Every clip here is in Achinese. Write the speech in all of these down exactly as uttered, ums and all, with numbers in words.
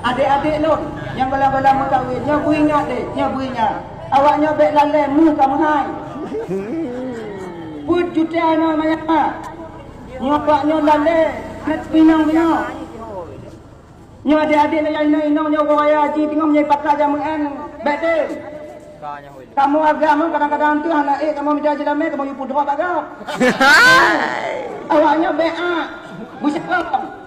Adék-adék lôn nyang goh-goh meukawen, nyoe beuingat deh, nyoe beuingat. Awaknyoe bék lalée mu ka meuhai. Peuet juta nyoe manyama. Nyoe awaknyoe lalée, nyoe pinang nyoe. Nyoe adék-adék lôn nyang inong-inong nyoe, uroe raya haji teungoh nyoe pakat jameu'en, bék tem. Kamoe agam kadang-kadang teuh hana ék kamoe mita jeulamé, kamoe yue pudrop agam. Awaknyoe bék ak. Beusyeu'ah.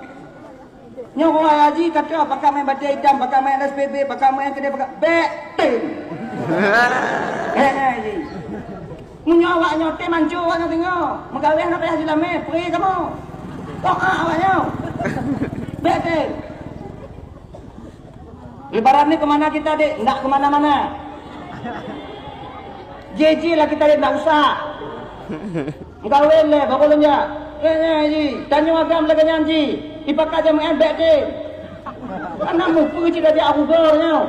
Nyoe uroe raya haji ka troh, pakat meu'en batée itam, pakat meu'en S P B, pakat meu'en keudeh, pakat bék tem. Hé, hé, ji. Meunyoe awaknyoe tem, manjô awaknyoe teungoh. Meukawen hana payah jeulamé, pri kamoe. Toh ak awaknyoe. Bék tem. Lebaran ni ke mana kita, Dek? Ndak ke mana-mana. Jiji lah kita, Dek, ndak usah. Meukawen lé, baru lôn jak. Eh, eh, ji. Tanyoe agam lagée nyan ji. Ipakat jameu'en bék tem. Karena mupeue cit raja Abu Dhar nyoe.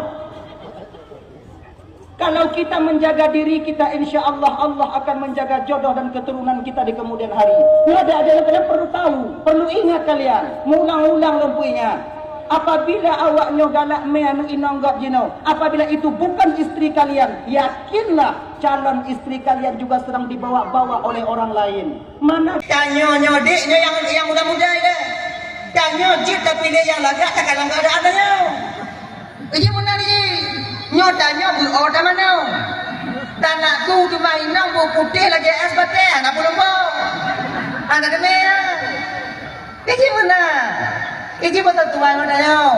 Kalau kita menjaga diri kita, insya Allah, Allah akan menjaga jodoh dan keturunan kita di kemudian hari. Nyoe ada, ada yang kalian perlu tahu, perlu ingat kalian. Mengulang-ulang lôn peuingat. Apabila awaknyoe galak mé aneuk inong gob jinoe, apabila itu bukan istri kalian, yakinlah calon istri kalian juga sedang dibawa-bawa oleh orang lain. Mana tanyoe nyoe dek, nyoe nyang, nyang muda-muda ilée. Tanyoe jeuet tapiléh nyang lagak takalon keuadaan tanyoe. Iji meunan iji. Nyoe tanyoe beuo tamanoe. Tanak tu teuma inong beuputéh lagée es batée, hana peuleumbo. Hana deungoe. Iji meunan. Iji beutôi tuan nyoe tanyoe.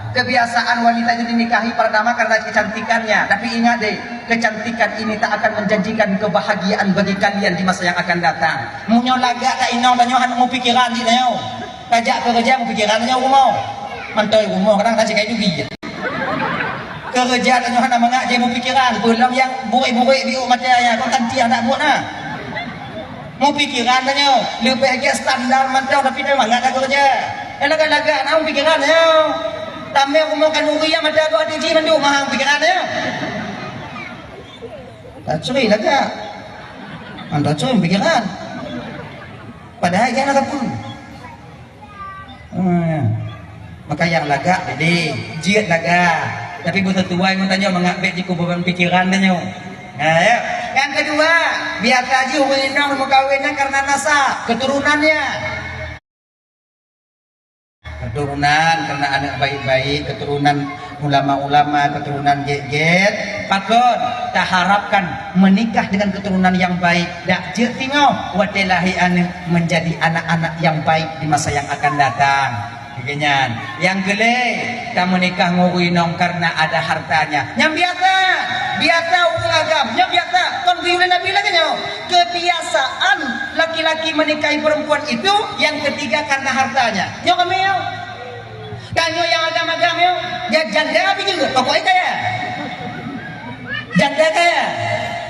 Kebiasaan wanita itu dinikahi pertama karena kecantikannya. Tapi ingat deh, kecantikan ini tak akan menjanjikan kebahagiaan bagi kalian di masa yang akan datang. Meunyoe lagak ka inong tanyoe hana meupikiran jih tanyoe. Tajak keureuja meupikiran tanyoe rumoh. Mantong rumoh kadang tacekai dubi. Keureuja tanyoe hana mangat jih meupikiran, peulom nyang burék-burék biôk mata nyan, kon tantiah aneuk buet na. Meupikiran tanyoe, leubeh gét standar mantong tapi tanyoe mangat that keureuja. Nyang lagak-lagak na meupikiran tanyoe. Tamé rumoh khanuri nyang mata goe ateueh jih mandum mahang pikiran tanyoe. Tasri lagak. Hana tasri pikiran. Padahai jih hana sapeue. Hmm. Maka nyang lagak jadi, jeuet lagak. Tapi beutôi tuan ngon tanyoe mangat bék jikeubeban pikiran tanyoe. Nah, ya. Yang kedua, biasa jih ureueng inong meukawen nyan karena nasab, keturunan nyan. Keturunan karena aneuk baik-baik, keturunan ulama-ulama, keturunan gét-gét. Pakon taharapkan menikah dengan keturunan yang baik, dak jeuet singoh watée lahé aneuk menjadi anak-anak yang baik di masa yang akan datang. Lagée nyan. Nyang keulhée, tameunikah ngon ureueng inong karena ada hartanya. Nyang biasa, biasa ureueng agam, nyang biasa. Kon geuyue lé Nabi lagée nyoe. Kebiasaan laki-laki menikahi perempuan itu yang ketiga karena hartanya. Nyoe kami nyoe. Tanyoe nyang agam-agam nyoe, ya janda apa juga, pokoknya kaya. Janda kaya.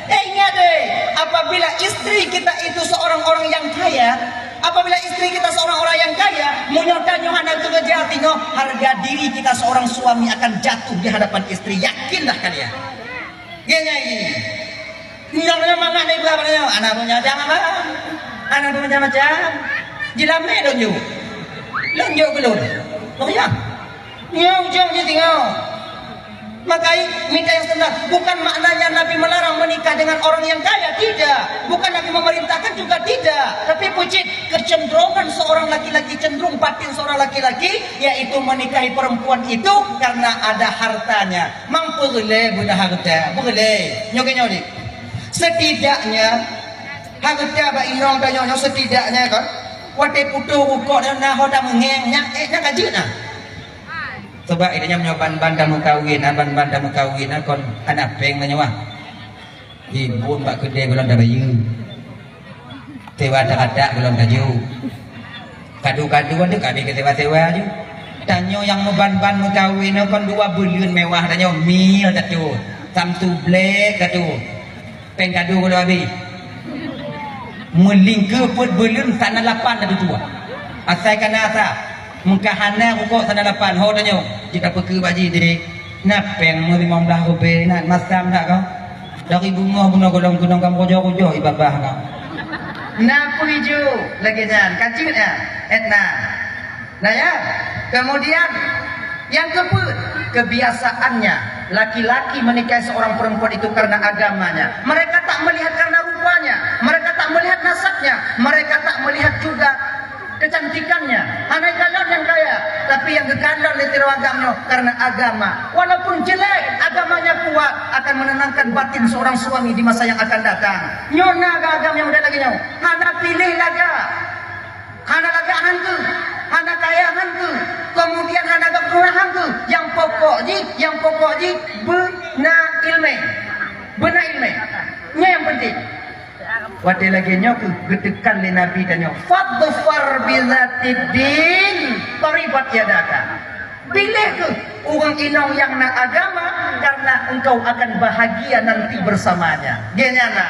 Eh, ingat deh, apabila istri kita itu seorang orang yang kaya, apabila istri kita seorang orang yang kaya, meunyoe tanyoe hana keureuja singoh, harga diri kita seorang suami akan jatuh di hadapan istri. Yakinlah kalian. Geunyai. Nyang nyoe mangat na iba bak nyoe, aneuk buet macam apa? Aneuk buet macam-macam. Jilamé lôn jok. Lôn jok keu lôn. Oh ya. Nyoe ujong jih singoh. Maka i-, mita nyang seunang. Bukan maknanya Nabi melarang menikah dengan orang yang kaya, tidak. Bukan Nabi memerintahkan juga, tidak. Tapi puji kecenderungan seorang laki-laki, cenderung batin seorang laki-laki, yaitu menikahi perempuan itu karena ada hartanya. Mang peureulée beuna hareuta, peureulée. Nyoe keuh nyoe deh. Setidaknya, hareuta bak inong tanyoe nyoe setidaknya kan. Watée putôh rukok dan na ho tameungéng, nyan, eh, nyan ka jeuet na. Sebab itu nyan nyoe ban-ban tameukawen, na ban-ban tameukawen, na kon hana péng tanyoe ah. Hibon bak keudée gohlom tabayeue. Sewa taratak gohlom tajok. Kadu-kadu tu ka habéh keu sewa-sewa ju. Tanyoe nyang meuban-ban meukawen nyoe kon dua buleuen mewah tanyoe, mil tatu, Samsung Black tatu. Péng kadu gohlom habéh. Meulingkeue peuet buleuen sana lapan tatu tuwoe. Asai kana asa. Meuka hana rukok sana lapan ho tanyoe. Jeuet tapeukeue bak jih, "Dek, na péng meu limong blaih rubée na, masam dak kau? Dari bungoh bunoe golom keunong kamoe ujoe-ujoe i babah kau." Na peue ju lagée nyan, ka jeuet nyan, Edna. Nah ya, kemudian Nyang keupeuet, kebiasaannya, laki-laki menikahi seorang perempuan itu karena agamanya. Mereka tak melihat karena rupanya, mereka tak melihat nasabnya, mereka tak melihat juga kecantikannya. Hana kalon nyang kaya, tapi nyang geukalon lé sidroe agam nyoe karena agama. Walaupun jelek, agamanya kuat, akan menenangkan batin seorang suami di masa yang akan datang. Nyoe na agam nyang model lagèe nyoe. Hana piléh lagak. Hana lagak han keuh, hana kaya han keuh, kemudian hana geukeurah han keuh. Nyang pokok jih, nyang pokok jih beuna ileumèe. Beuna ileumèe. Nyan nyang penting. Watèe lagèe nyoe keuh geuteukan lé Nabi tanyoe, "Fadfar bizatid din, taribat yadaka." Piléh keuh ureueng inong nyang na agama, karena engkau akan bahagia nanti bersamanya. Geuh nyan na.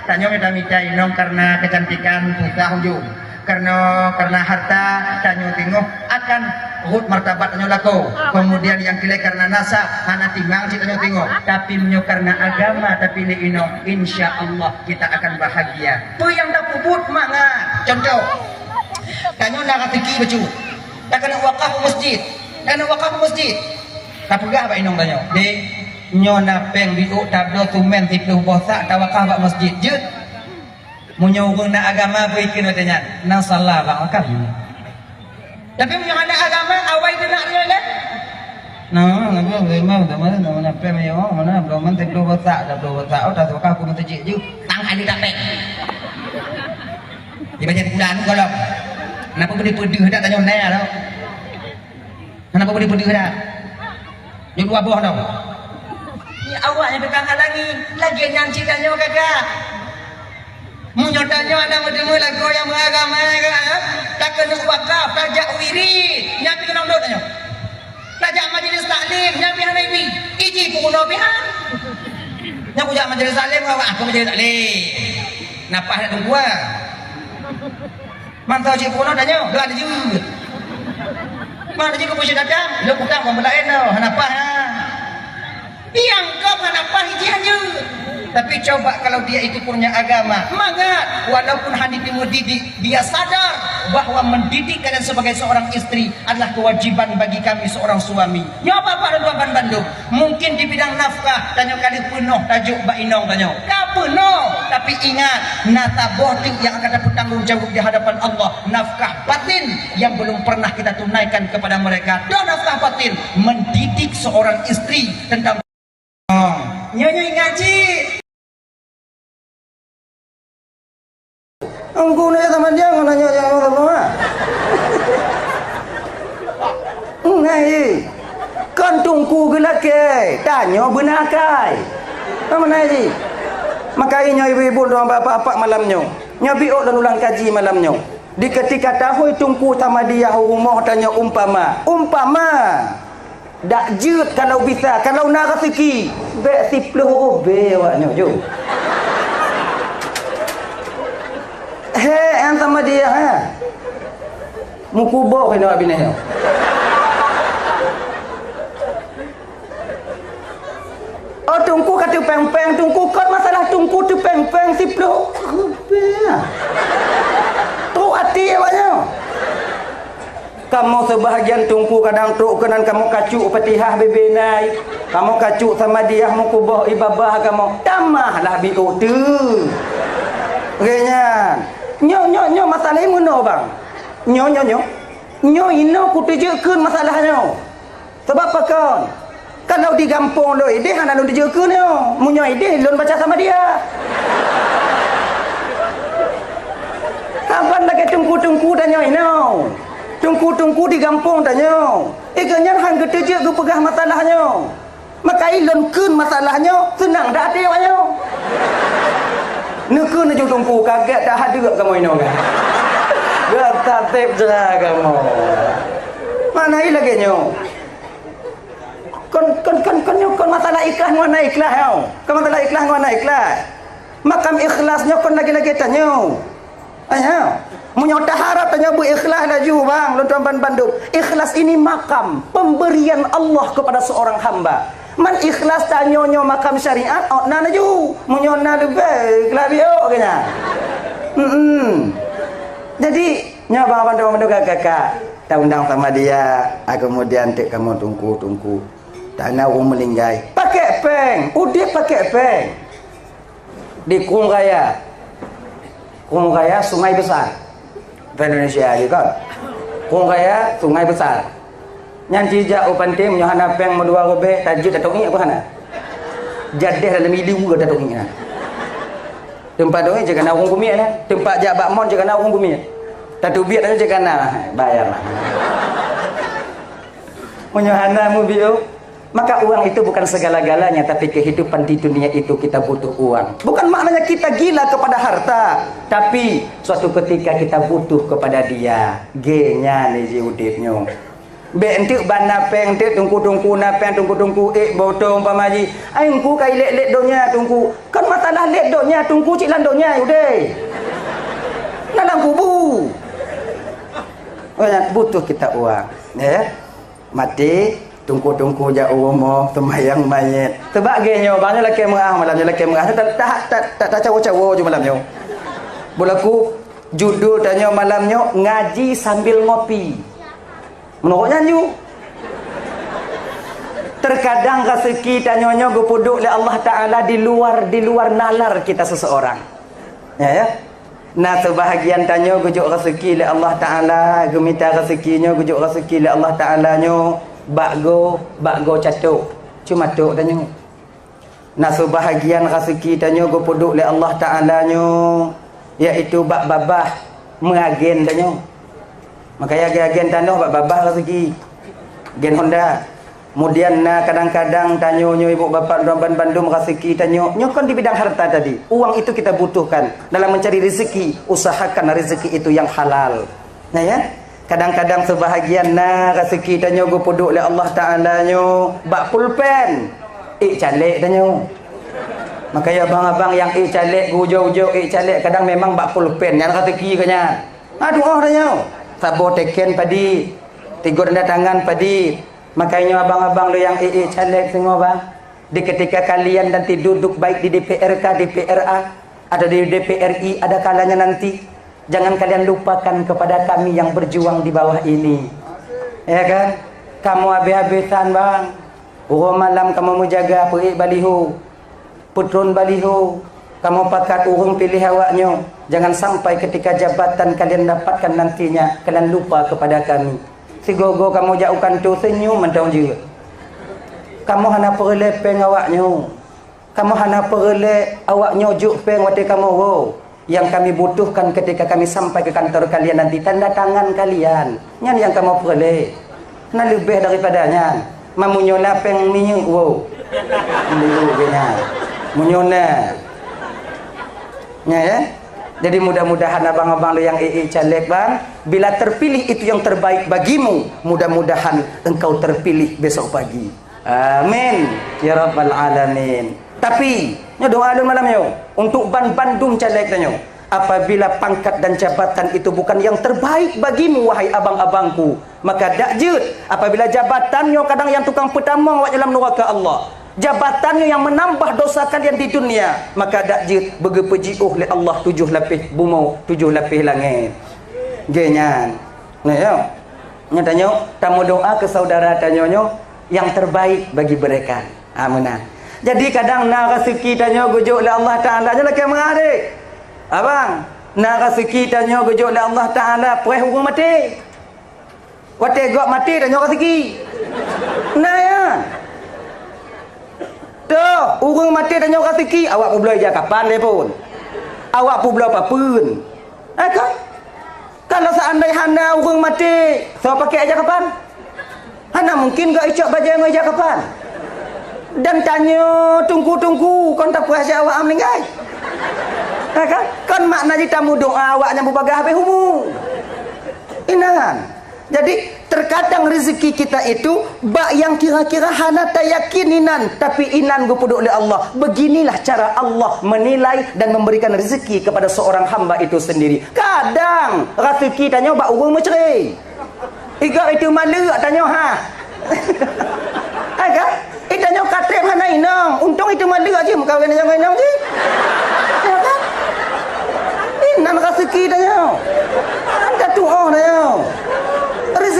Tanyoe mita-mita inong karena kecantikan susah ujong. Karena, karena harta tanyoe teungoh akan rhot martabat tanyoe lakoe. Kemudian nyang keulhèe karena nasab, hana timang cit tanyoe teungoh. Tapi meunyoe karena agama tapiléh inong, insya Allah kita akan bahagia. Peue nyang tapeubuet mangat. Contoh, tanyoe na raseuki bacut. Takeuneuk wakaf u masjid. Takeuneuk wakaf u masjid. Tapeugah bak inong tanyoe, "Dek, nyoe na pèng biôk tabloe sumèn siplôh boh sak tawakaf bak masjid, jeuet?" Meunyoe ureueng na agama bri keu nyoe teuh nyan, na salah bak wakaf. Tapi meunyoe hana agama, awai teunak nyoe lé. Nah, lagèe memang teuma na pèng biôk, mana bloe sumèn siplôh boh sak, tabloe boh sak, oh, tawakaf keu masjid jeuet. Tang kali tak pèng. Di baca bulan golom. Kenapa peudeuh-peudeuh dak tanyoe nyan, tau? Kenapa peudeuh-peudeuh dah? Nyoe dua boh dong. Ni awak nyang tukang halangi, lagèe nyan cit tanyoe kakak. Meunyoe tanyoe aneuk meuteumé lakoe nyang beragama, ya kan? Takeuneuk wakaf, tajak wirid, nyan pih keunoe dot tanyoe. Tajak majelis taklim, nyan pih hana ibi. Iji peurunoe pih han. Nyan kujak majelis taklim, awak aku majelis taklim. Napa nak tunggu ah? Mantong cit peurunoe tanyoe, dua jeuet. Mana jeuet keu pusat datang, lôn utang kon beulaén tau, hana paih na. Nyang kon hana paih jih hanjeuet. Tapi coba kalau dia itu punya agama, mangat, walaupun hana dimeudidik, dia sadar bahwa mendidik kalian sebagai seorang istri adalah kewajiban bagi kami seorang suami. Nyoe apa-apa lôn tuan bandum. Mungkin di bidang nafkah, tanyoe ka lheueh peunoh tajok bak inong tanyoe. Ka peunoh, tapi ingat, na saboh teuk nyang akan tapeutanggung jaweueb di hadapan Allah, nafkah batin yang belum pernah kita tunaikan kepada mereka. Dan nafkah batin, mendidik seorang istri tentang. Nyoe, nyoe ingat cit. Engku na sama dia ngon nanya jangan sama. Ngai, kon teungku geulakèe, tanyoe beuna akai. Sama na ji. Maka nyoe ibu-ibu dan bapak-bapak malam nyoe. Nyoe biôk dan ulang kaji malam nyoe. Di ketika tahôi teungku sama dia rumoh tanyoe umpama. Umpama. Dak jeuet kalau bisa, kalau na raseuki, bèk siplôh ribèe awak nyoe ju. He, nyang sama dia, ha. Meukuboh keunoe binéh nyoe. Oh, teungku ka teupeng-peng, teungku kon masalah teungku teupeng-peng siplôh ribèe. Trôk até awak nyoe. Kamoe seubahagian teungku kadang trôk keunan kamoe kacok Fatihah bebe nai, kamoe kacok sama dia meukuboh ié babah kamoe, tamah lah biôk teuh. Lagèe nyan. Nyoe, nyoe, nyoe masalah meunoe, bang. Nyoe, nyoe, nyoe. Nyoe inoe kuteujeuet kheun masalah nyoe. Sabab pakon? Kalau di gampông lôn idéh hana lôn teujeuet kheun nyoe. Meunyoe idéh lôn baca sama dia. Saban lagèe teungku-teungku tanyoe inoe. Teungku-teungku di gampông tanyoe. Ié geuh nyan han geuteujeuet geupeugah masalah nyoe. Maka ilôn kheun masalah nyoe, seunang dak até awak nyoe. Neukheun laju teungku, kagèt dak hadeuek kamoe inoe kan. Gata tép jera kamoe. Makna ie lagèe nyoe. Kon, kon, kon, kon nyoe kon masalah ikhlas ngon hana ikhlas nyoe. Kon masalah ikhlas ngon hana ikhlas. Makam ikhlas nyoe kon lagèe-lagèe tanyoe. Ayah, meunyoe taharap tanyoe beu ikhlas laju, bang, lôn tuan ban bandum. Ikhlas ini makam pemberian Allah kepada seorang hamba. Man ikhlas tanyoe nyoe makam syariat, oh, na laju. Meunyoe na leubeh, ikhlas biôk keunya. Hmm. Jadi, nyoe bang bandum, bandum kakak-kakak. Taundang sama dia, ah, kemudian teuk kamoe tungku-tungku. Tana ureuëng meuninggai. Pakai péng, udeb pakai péng. Di Krueng Raya. Krueng Raya Sungai Besar. Bahasa Indonesia je kan. Krueng Raya Sungai Besar. Nyan jijak u panté meunyoe hana péng meudua rubéh, tajeuet atau ngiek apa hana? Jadeh dalam ilu ke atau ngiek na? Teumpat doi cek kana ureuëng kumiet na. Teumpat jak bak mon cek kana ureuëng kumiet. Tatubiet aja cek kana. Bayar lah. Meunyoe hana mubiu, maka uang itu bukan segala-galanya, tapi kehidupan di dunia itu kita butuh uang. Bukan maknanya kita gila kepada harta, tapi suatu ketika kita butuh kepada dia. Genya ni ji udeb nyoe. Bék enteuk ban na péng enteuk tungku-tungku na péng tungku-tungku ék botong pamaji. Ai engku kai lét-lét donya tungku. Kan masalah lét donya tungku cik lam donya udeb. Na lam kubu. Oh, butuh kita uang, ya. Maté, tungku-tungku jak u rumoh, seumayang manyét. Seubab lagée nyoe, bang nyoe lakée meuah malam nyoe, lakée meuah. Tak, tak, tak, tak cawo-cawo ju malam nyoe. Bulaku, judul tanyoe malam nyoe, ngaji sambil ngopi. Meunurot nyan ju. Terkadang raseuki tanyoe nyoe geupeuduek lé Allah Taala di luar, di luar nalar kita seseorang. Ya, ya. Na seubahagian tanyoe geujok raseuki lé Allah Taala, geumita raseuki nyoe geujok raseuki lé Allah Taala nyoe bak goe, bak goe catok, cuma tok tanyoe. Na seubahagian raseuki tanyoe geupeuduek lé Allah Taala nyoe, yaitu bak babah meuagen tanyoe. Makanya agen-agen tanoh bak babah raseuki. Gen Honda. Kemudian na kadang-kadang tanyoe nyoe ibu bapak dan bandum raseuki tanyoe. Nyoe kan di bidang harta tadi. Uang itu kita butuhkan dalam mencari rezeki. Usahakan rezeki itu yang halal. Nah ya. Kadang-kadang sebahagian na raseuki tanyoe geupeuduek lé Allah Taala nyoe bak pulpen. Ék caleg tanyoe. Makanya abang-abang yang ék caleg, geujok-jok ék caleg kadang memang bak pulpen nyan raseuki geuh nyan. Aduh oh tanyoe. Saboh teken padi. Tiga tanda tangan padi. Makanya abang-abang lo yang ék ék caleg singoh bang. Di ketika kalian nanti duduk baik di D P R K, D P R A, atau di D P R I ada kalanya nanti, jangan kalian lupakan kepada kami yang berjuang di bawah ini. Ya kan? Kamu habis-habisan bang. Uroe malam kamu menjaga peuék baliho. Peutron baliho, kamoe pakat ureuëng piléh awaknyoe, jangan sampai ketika jabatan kalian dapatkan nantinya, kalian lupa kepada kami. Sigoe-goe kamoe jak u kantô senyum mantong jeuet. Kamoe hana peureulée péng awaknyoe. Kamoe hana peureulée awaknyoe jok péng watée kamoe woe. Yang kami butuhkan ketika kami sampai ke kantor kalian nanti tanda tangan kalian. Nyan yang kamoe peureulée. Na leubeh daripada nyan. Mamunyo na péng minyeuk woe. Dulu geuh nyan. Munyo na. Nya ya. Jadi mudah-mudahan abang-abang lo yang ék ék caleg bang, bila terpilih itu yang terbaik bagimu, mudah-mudahan engkau terpilih besok pagi. Amin ya rabbal alamin. Tapi nyoe doa lôn malam nyoe untuk ban bandum caleg tanyoe. Apabila pangkat dan jabatan itu bukan yang terbaik bagimu wahai abang-abangku, maka dak jeuet. Apabila jabatan nyoe kadang yang tukang peutamong awak dalam neraka Allah, jabatan nyoe yang menambah dosa kalian di dunia, maka dak jeuet beugeupeujioh lé Allah tujoh lapéh bumoe, tujoh lapéh langét. Geuh nyan. Nah, ya. Nyan tanyoe, tamu doa ke saudara tanyoe nyoe yang terbaik bagi mereka. Ha, meunan. Jadi kadang na raseuki tanyoe geujok lé Allah Taala nyoe lakée meuah deh. Abang, na raseuki tanyoe geujok lé Allah Taala preh ureuëng maté. Watée gob maté tanyoe raseuki. Nah ya. Toh, ureuëng maté tanyoe raseuki, awak peubloe ija kapan deh pun. Awak peubloe papeuen. Eh kan? Kalau seandai hana ureuëng maté, soe pakai ija kapan? Hana mungkin gak icok bajée ngon ija kapan. Dan tanyoe tungku-tungku kon tapeurasa awak am meninggai. Ha kan? Kon makna jih tamu doa awak nyang bubagaih habéh umu. Inan. Jadi terkadang rezeki kita itu bak yang kira-kira hana tayakin inan, tapi inan geupeuduek lé Allah. Beginilah cara Allah menilai dan memberikan rezeki kepada seorang hamba itu sendiri. Kadang raseuki tanyoe bak ureuëng meucre. Iga itu maleuk tanyoe ha. Hai kan? Itanyoe katreb hana inong. Untong itu maleuk jih meukawen nyang inong jih. Ya kan? Inan raseuki tanyoe. Kan tatuoh tanyoe.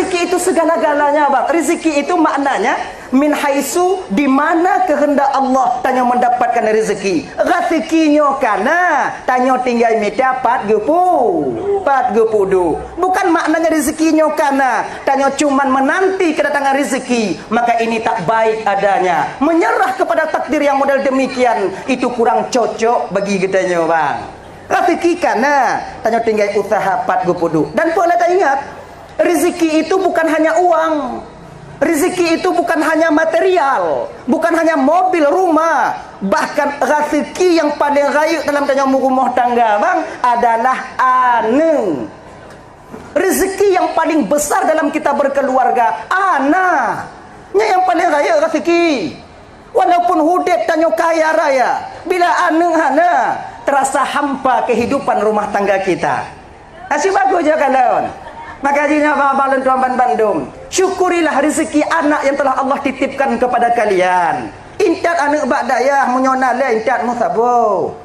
Rezeki itu segala-galanya, bang. Rezeki itu maknanya min haitsu, di mana kehendak Allah tanyoe mendapatkan rezeki. Rezeki nyoe ka na, tanyoe tinggai mita pat geupeu, pat geupeuduek. Bukan maknanya rezeki nyoe ka na, tanyoe cuman menanti kedatangan rezeki. Maka ini tak baik adanya. Menyerah kepada takdir yang model demikian, itu kurang cocok bagi geutanyoe, bang. Rezeki ka na, tanyoe tinggai usaha pat geupeuduek. Dan peue lé taingat, rezeki itu bukan hanya uang. Rezeki itu bukan hanya material, bukan hanya mobil, rumah. Bahkan rezeki yang paling rayeuk dalam tanyoe meurumoh tangga, bang, adalah aneuk. Rezeki yang paling besar dalam kita berkeluarga, anak. Nyan nyang paling rayeuk rezeki. Walaupun udeb tanyoe kaya raya, bila aneuk hana, terasa hampa kehidupan rumah tangga kita. Asyik bagus je kalon. Maka jih nyoe abang-abang lôn tuan ban bandum, syukurilah rezeki anak yang telah Allah titipkan kepada kalian. Intat aneuk bak dayah, meunyoe na lé intat meusaboh.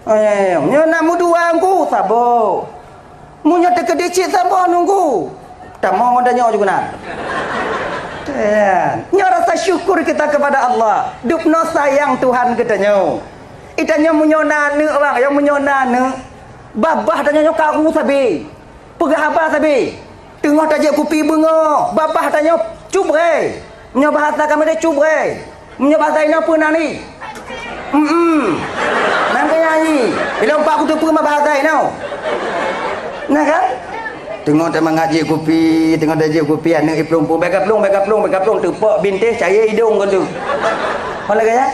Eh, meunyoe na meudua nunggu saboh. Meunyoe teukeudicit saboh nunggu. Tamong ngon tanyoe juga na. Eh, nyoe rasa syukur kita kepada Allah. Dubnoe sayang Tuhan geutanyoe. Itanyoe meunyoe na aneuk, bang, ya meunyoe na aneuk. Babah tanyoe nyoe karu sabe. Peugah haba sabe. Teungoh tajak kupi beungoh, babah tanyoe cubre. Meunyoe bahasa kamoe teh cubre. Meunyoe bahasa inoe peue nan ni? Em-em. Nang keu nyan jih. Ilong pak kuteupeue ma bahasa inoe. Nah kan? Teungoh tamangat jik kupi, teungoh tajak kupi aneuk iplueng-plueng, bèk kaplueng, bèk kaplueng, bèk kaplueng, teupok bintéh cayée idong keu tu. Ho lagèe nyan?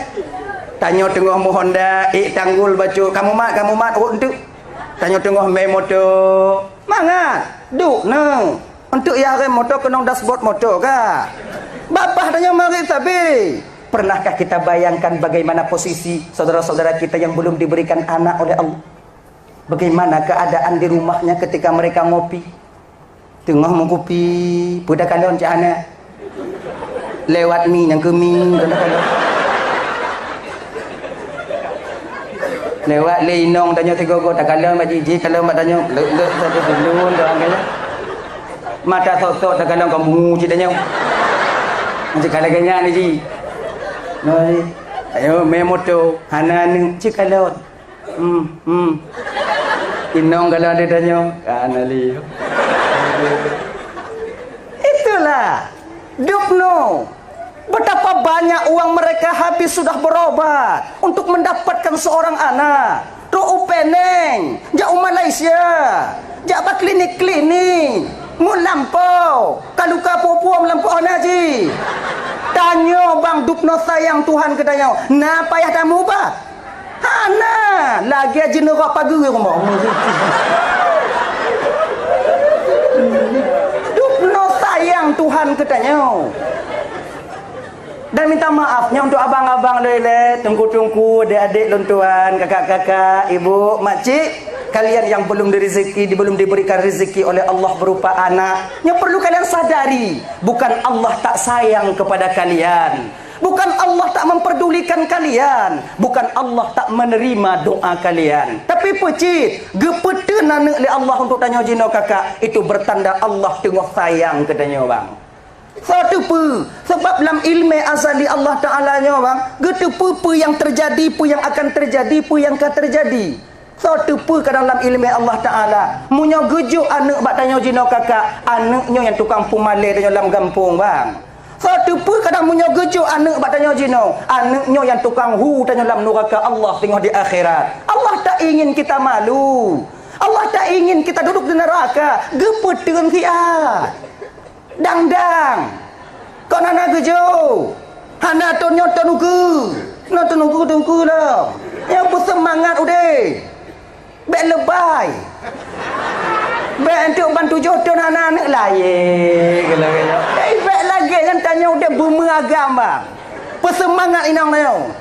Tanyoe teungoh meuhonda, ék tanggul bacut, kamoe mat, kamoe mat, rot enteuk. Tanyoe teungoh mé moto. Mangat, duek neuh. Untuk ya rem moto keunong dashboard moto ka. Babah tanyoe marit sabe. Pernahkah kita bayangkan bagaimana posisi saudara-saudara kita yang belum diberikan anak oleh Allah? Bagaimana keadaan di rumahnya ketika mereka ngopi? Teungoh meukupi, peue takalon cak hana. Lewat mi nyang keu mi, peue takalon. Lewat lé inong tanyoe sigoe-goe, takalon bak jih, jih kalon bak tanyoe, leuek-leuek sabe dulu, doang kaya. Mata sok-sok takalon kamu cit tanyoe. Cit kalon kaya ni jih. Noi. Ayo, mé moto, hana aneuk, cit kalon. Hmm, hmm. Inong kalau ada tanya, kan Ali. Itulah. Dubnoe. Betapa banyak uang mereka habis sudah berobat untuk mendapatkan seorang anak. Trok u Penang, jak u Malaysia, jak bak klinik-klinik, meulampau, ka luka puo-puo meulampau hana jih. Tanyoe bang dubnoe sayang Tuhan keu tanyoe, na payah tamubat? Hana, lagèe jeuneurok pageue rumoh. Dubnoe sayang Tuhan keu tanyoe. Dan minta maaf nyoe untuk abang-abang lé-lé, teungku-teungku, adik-adik lôn tuan, kakak-kakak, ibu, makcik, kalian yang belum dirizki, belum diberikan rezeki oleh Allah berupa anak, nyoe perlu kalian sadari, bukan Allah tak sayang kepada kalian. Bukan Allah tak memperdulikan kalian, bukan Allah tak menerima doa kalian. Tapi peucit, geupeuteun aneuk lé Allah untuk tanyoe jinoe kakak, itu bertanda Allah teungoh sayang keu tanyoe bang. Soe teupeu, sebab lam ilmé azali Allah Taala nyoe bang, geuteupeue peue nyang teujadi, peue nyang akan teujadi, peue nyang ka teujadi. Soe teupeu kadang lam ilmé Allah Taala, meunyoe geujok aneuk bak tanyoe jinoe kakak, aneuk nyoe nyang tukang peumalée tanyoe lam gampông bang. Soe teupeu kadang meunyoe geujok aneuk bak tanyoe jinoe, aneuk nyoe nyang tukang hu tanyoe lam nuraka Allah teungoh di akhirat. Allah tak ingin kita malu. Allah tak ingin kita duduk di neraka. Geupeuteun siat. Dang-dang. Kon hana geujok. Hana ton nyoe ton ukeue. Nyoe ton ukeue, ton ukeue lom. Nyoe beuseumangat udeb. Bèk leubèh. Bèk enteuk ban tujoh ton hana aneuk lahé. Tapi bèk lagèe nyan tanyoe udeb beumeuragam bang. Peuseumangat inong tanyoe.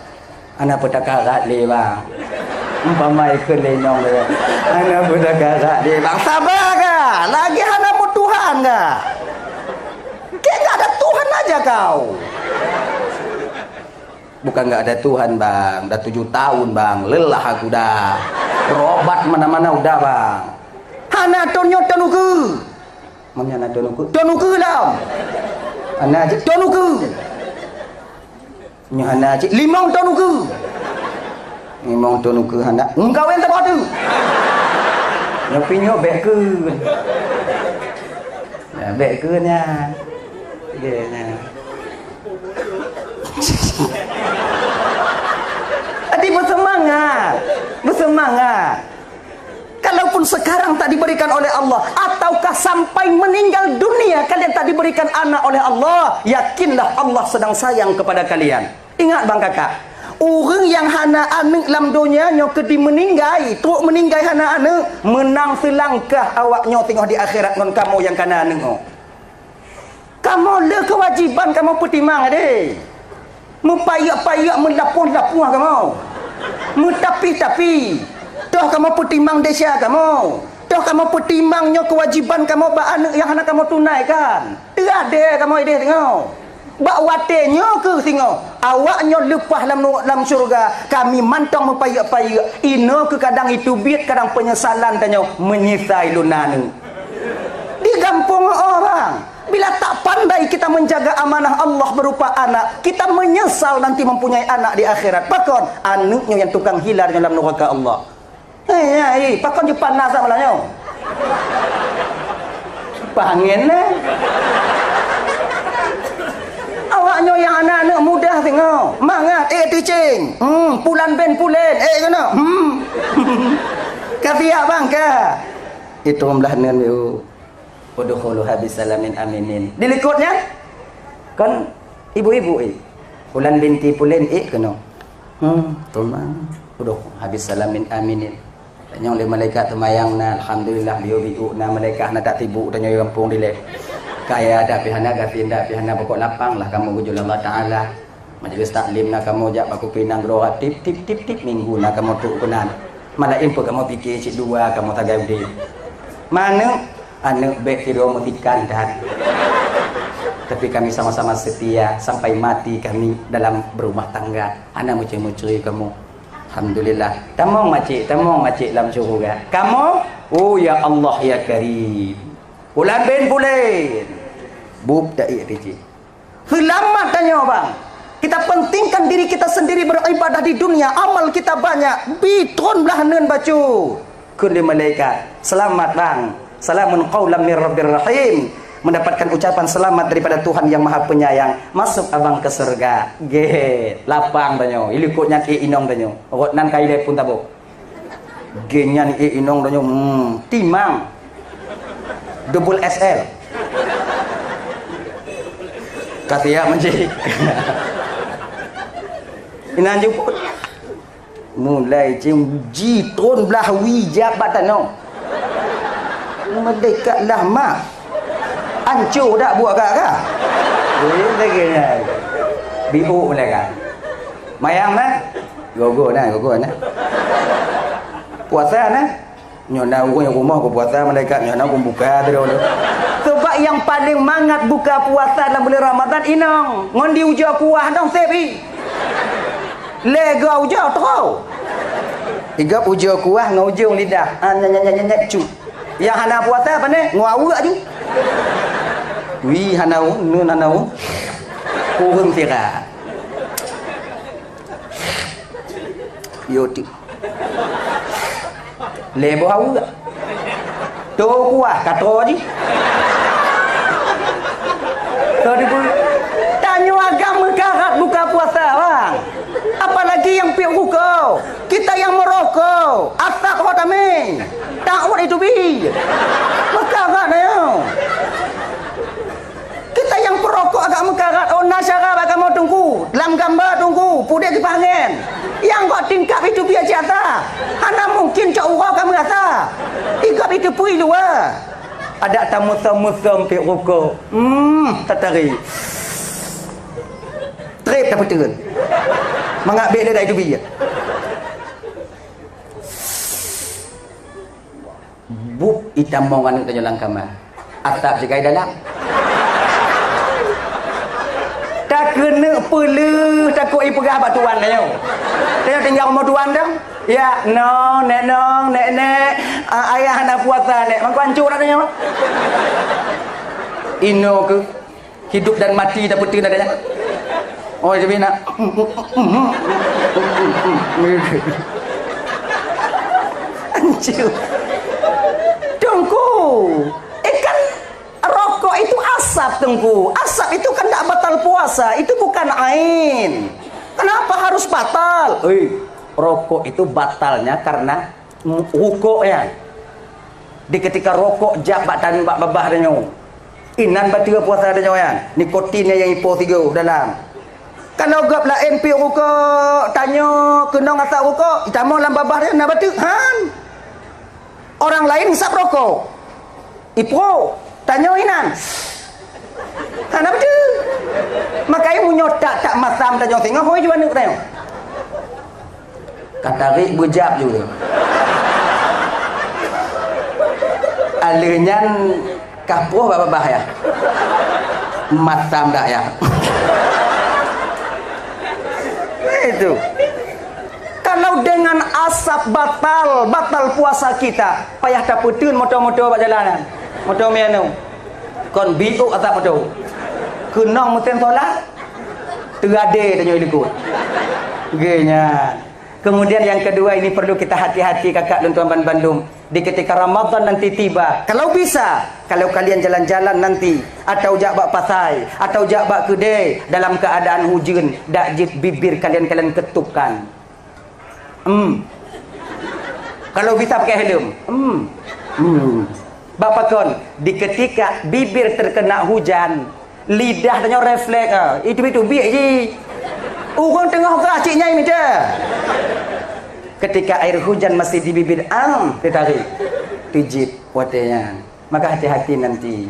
Hana peutakarat lé bang. Umpama ikheun lé inong lé. Hana peutakarat lé bang. Saba ka. Lagèe hana meutuhan ka. Kayak gak ada Tuhan aja kau. Bukan gak ada Tuhan bang. Dah tujuh tahun bang. Lelah aku dah. Berobat mana-mana udah bang. Hana ton nyoe ton ukeue. Nyan na teunuku. Teunuku lom. Hana cit teunuku. Nyoe hana cit limong teunuku. Limong teunuku hana. Meukawen saboh teuk. Nyoe pih nyoe bèk keu. Ya, bèk keu nyan. Bèk nyan. Jadi, beuseumangat. Beuseumangat. Kalaupun sekarang tak diberikan oleh Allah, ataukah sampai meninggal dunia kalian tak diberikan anak oleh Allah, yakinlah Allah sedang sayang kepada kalian. Ingat, bang kakak, ureueng nyang hana aneuk lam donya nyoe keudeh meuninggai, trok meuninggai hana aneuk, meunang seulangkah awak nyoe singoh di akhirat ngon kamoe nyang kana aneuk nyoe. Kamoe le keuwajiban kamoe peutimang, deh. Meupayek-payek, meulapoh-lapoh kamoe. Meutapi-tapi. Toh kamoe peutimang desya kamoe. Toh kamoe peutimang nyoe keuwajiban kamoe bak aneuk nyang hana kamoe tunaikan. Teuadée kamoe ideh singoh. Bak watée nyoe keuh singoh, awak nyoe leupah lam nu-, lam syeuruga, kami mantong meupayek-payek. Inoe keuh kadang iteubiet, kadang peunyesalan tanyoe, meunyeusai lôn na aneuk. Di gampông oh, bang. Bila tak pandai kita menjaga amanah Allah berupa anak, kita menyesal nanti mempunyai anak di akhirat. Pakon? Aneuk nyoe nyang tukang hilar nyoe lam nuraka Allah. Hei, hei, pakon jipanas malam nyoe? Pangen, eh? Awak nyoe nyang aneuk-aneuk muda singoh. Mangat, eh, teaching. Hmm, pulan bin pulen, eh, keunoe. Hmm. Ka siap, bang, ka. Itu belah neun, yuk. Udkhuluha bisalamin aminin. Di likot nyan, kan ibu-ibu, eh. Pulan binti pulen, eh, keunoe. Hmm, teuma. Udkhuluha bisalamin aminin. Tanyong lé malaikat teumayang na, alhamdulillah, biu-biu na malaikat na tak tibu tanyoe gampông dilèe. Kaya dak pih hana, gasien dak pih hana, pokok lapang lah kamoe geujok lé Allah Taala. Majlis taklim na kamoe jak bak kupi nanggroe, tip, tip, tip, tip, minggu na kamoe trok keunan. Malam pun kamoe pike cit dua kamoe sagai udép. Maneuk, aneuk bèk sidroe meutikan that. Tapi kami sama-sama setia sampai mati kami dalam berumah tangga. Hana meucue-meucue kamoe. Alhamdulillah. Tamong macik, tamong macik lam syeuruga. Kamoe, oh ya Allah ya Karim. Pulan bin pulen. Bup da'i kecil. Seulamat tanyoe, bang. Kita pentingkan diri kita sendiri beribadah di dunia, amal kita banyak. Bi tron blah neun bacut. Kheun lé malaikat, "Selamat, bang. Salamun qaulam mir rabbir rahim." Mendapatkan ucapan selamat daripada Tuhan yang Maha Penyayang. Masuk abang ke surga. Gét. Lapang tanyoe. Ilikot nyan, eh, inong tanyoe. Rot nan kai lé pun tabok. Gét nyan, eh, inong tanyoe, hmm, timang. Double X L. Ka siap, Encik. Inan jemput. Mulai cing ji tron blah wie jak bak tanoh. Merdeka lah mak. Anco dak buat gak ka? Eh, lagi nyan. Biuk mulai ka. Mayang nah. Gogo nah, gogo nah. Puasa nah. Nyoe na ureueng rumoh geupuasa malaikat, nyoe na geubuka sidroe. Sebab nyang paleng mangat buka puasa lam buleuen Ramadhan inong, ngon di ujoe kuah dong seb i. Lé geu ujoe troh. Igop ujoe kuah ngon ujong lidah. Ah, nyek, nyek, nyek, nyek, nyek, cu. Nyang hana puasa pane? Ngon aweuek aju. Wih, hana u, nun hana u. Kureueng sira. Yo ti. Lé boh aweuek. To kuah, ka to jih. To dibu-, tanyoe agam meukarat buka puasa, bang. Apalagi nyang piep ruko. Kita nyang meurokok, asap ho tamé. Taot itu bi. Meukarat tanyoe. Kita nyang peurokok agak meukarat, oh, na syara bak kamoe Teungku. Lam gamba Teungku, pudek kipahngen. Nyang gok tingkap itu biasa. Hana mungkin cok uroe ka meurasa. Ikop itu pui luwa. Adak tameusom-meusom pik rukok. Hmm, tatari. Trép tapeuteun. Mangat bèk lé dak itu biasa. Bup itamong aneuk tanyoe lam kama. Atap sigai dalam. Takeuneuk peuleueh takot ipeugah bak tuan tanyoe. Tanyoe tinggai rumoh tuan dong. Ya, nong, nek nong, nek nek, ah, ayah hana puasa, nek. Mangko hancô dak nyoe. Inoe keuh hidup dan mati tapeuteun adanya. Oh, jadi nak. Hancô. Teungku. Eh, kan rokok itu asap, Teungku. Asap itu kan tidak batal puasa. Itu bukan ain. Kenapa harus batal? Hei, rokok itu batalnya karena rukok ya. Di ketika rokok jak bak tan bak babah tanyoe. Inan bateue puasa tanyoe ya. Nikotin nyang ipo sigoe dalam. Kalau gob laén piep rukok, tanyoe keunong asap rukok, itamong lam babah tanyoe na bateue. Han. Orang lain isap rokok. Ipo, tanyoe inan. Hana beutôi. Makanya meunyoe tak-tak masam tanyoe singoh, hôi ju aneuk tanyoe. Ka tarék beujab ju. Aleuh nyan ka poh bak babah ya. Masam dak ya. Itu. Kalau dengan asap batal, batal puasa kita, payah tapeuteun moto-moto bak jalanan. Moto mianung. Kon biuk asap moto. Keunong meusén solat, teuadé tanyoe likot. Geuh nyan. Kemudian yang kedua, ini perlu kita hati-hati, kakak dan tuan bandum. Di ketika Ramadan nanti tiba, kalau bisa, kalau kalian jalan-jalan nanti, atau jak bak pasai, atau jak bak keudè dalam keadaan hujeun, dak jeuet bibir kalian, kalian ketupkan. Hmm. Kalau bisa pakai helm. Hmm. Hmm. Bak pakon, di ketika bibir terkena hujan, lidah tanyoe refleks, ah, itu-itu biek ji. Ureueng teungoh grah cit nyai mita. Ketika air hujan masih di bibir, am, ditarik. Pijit watèe nyan. Maka hati-hati nanti.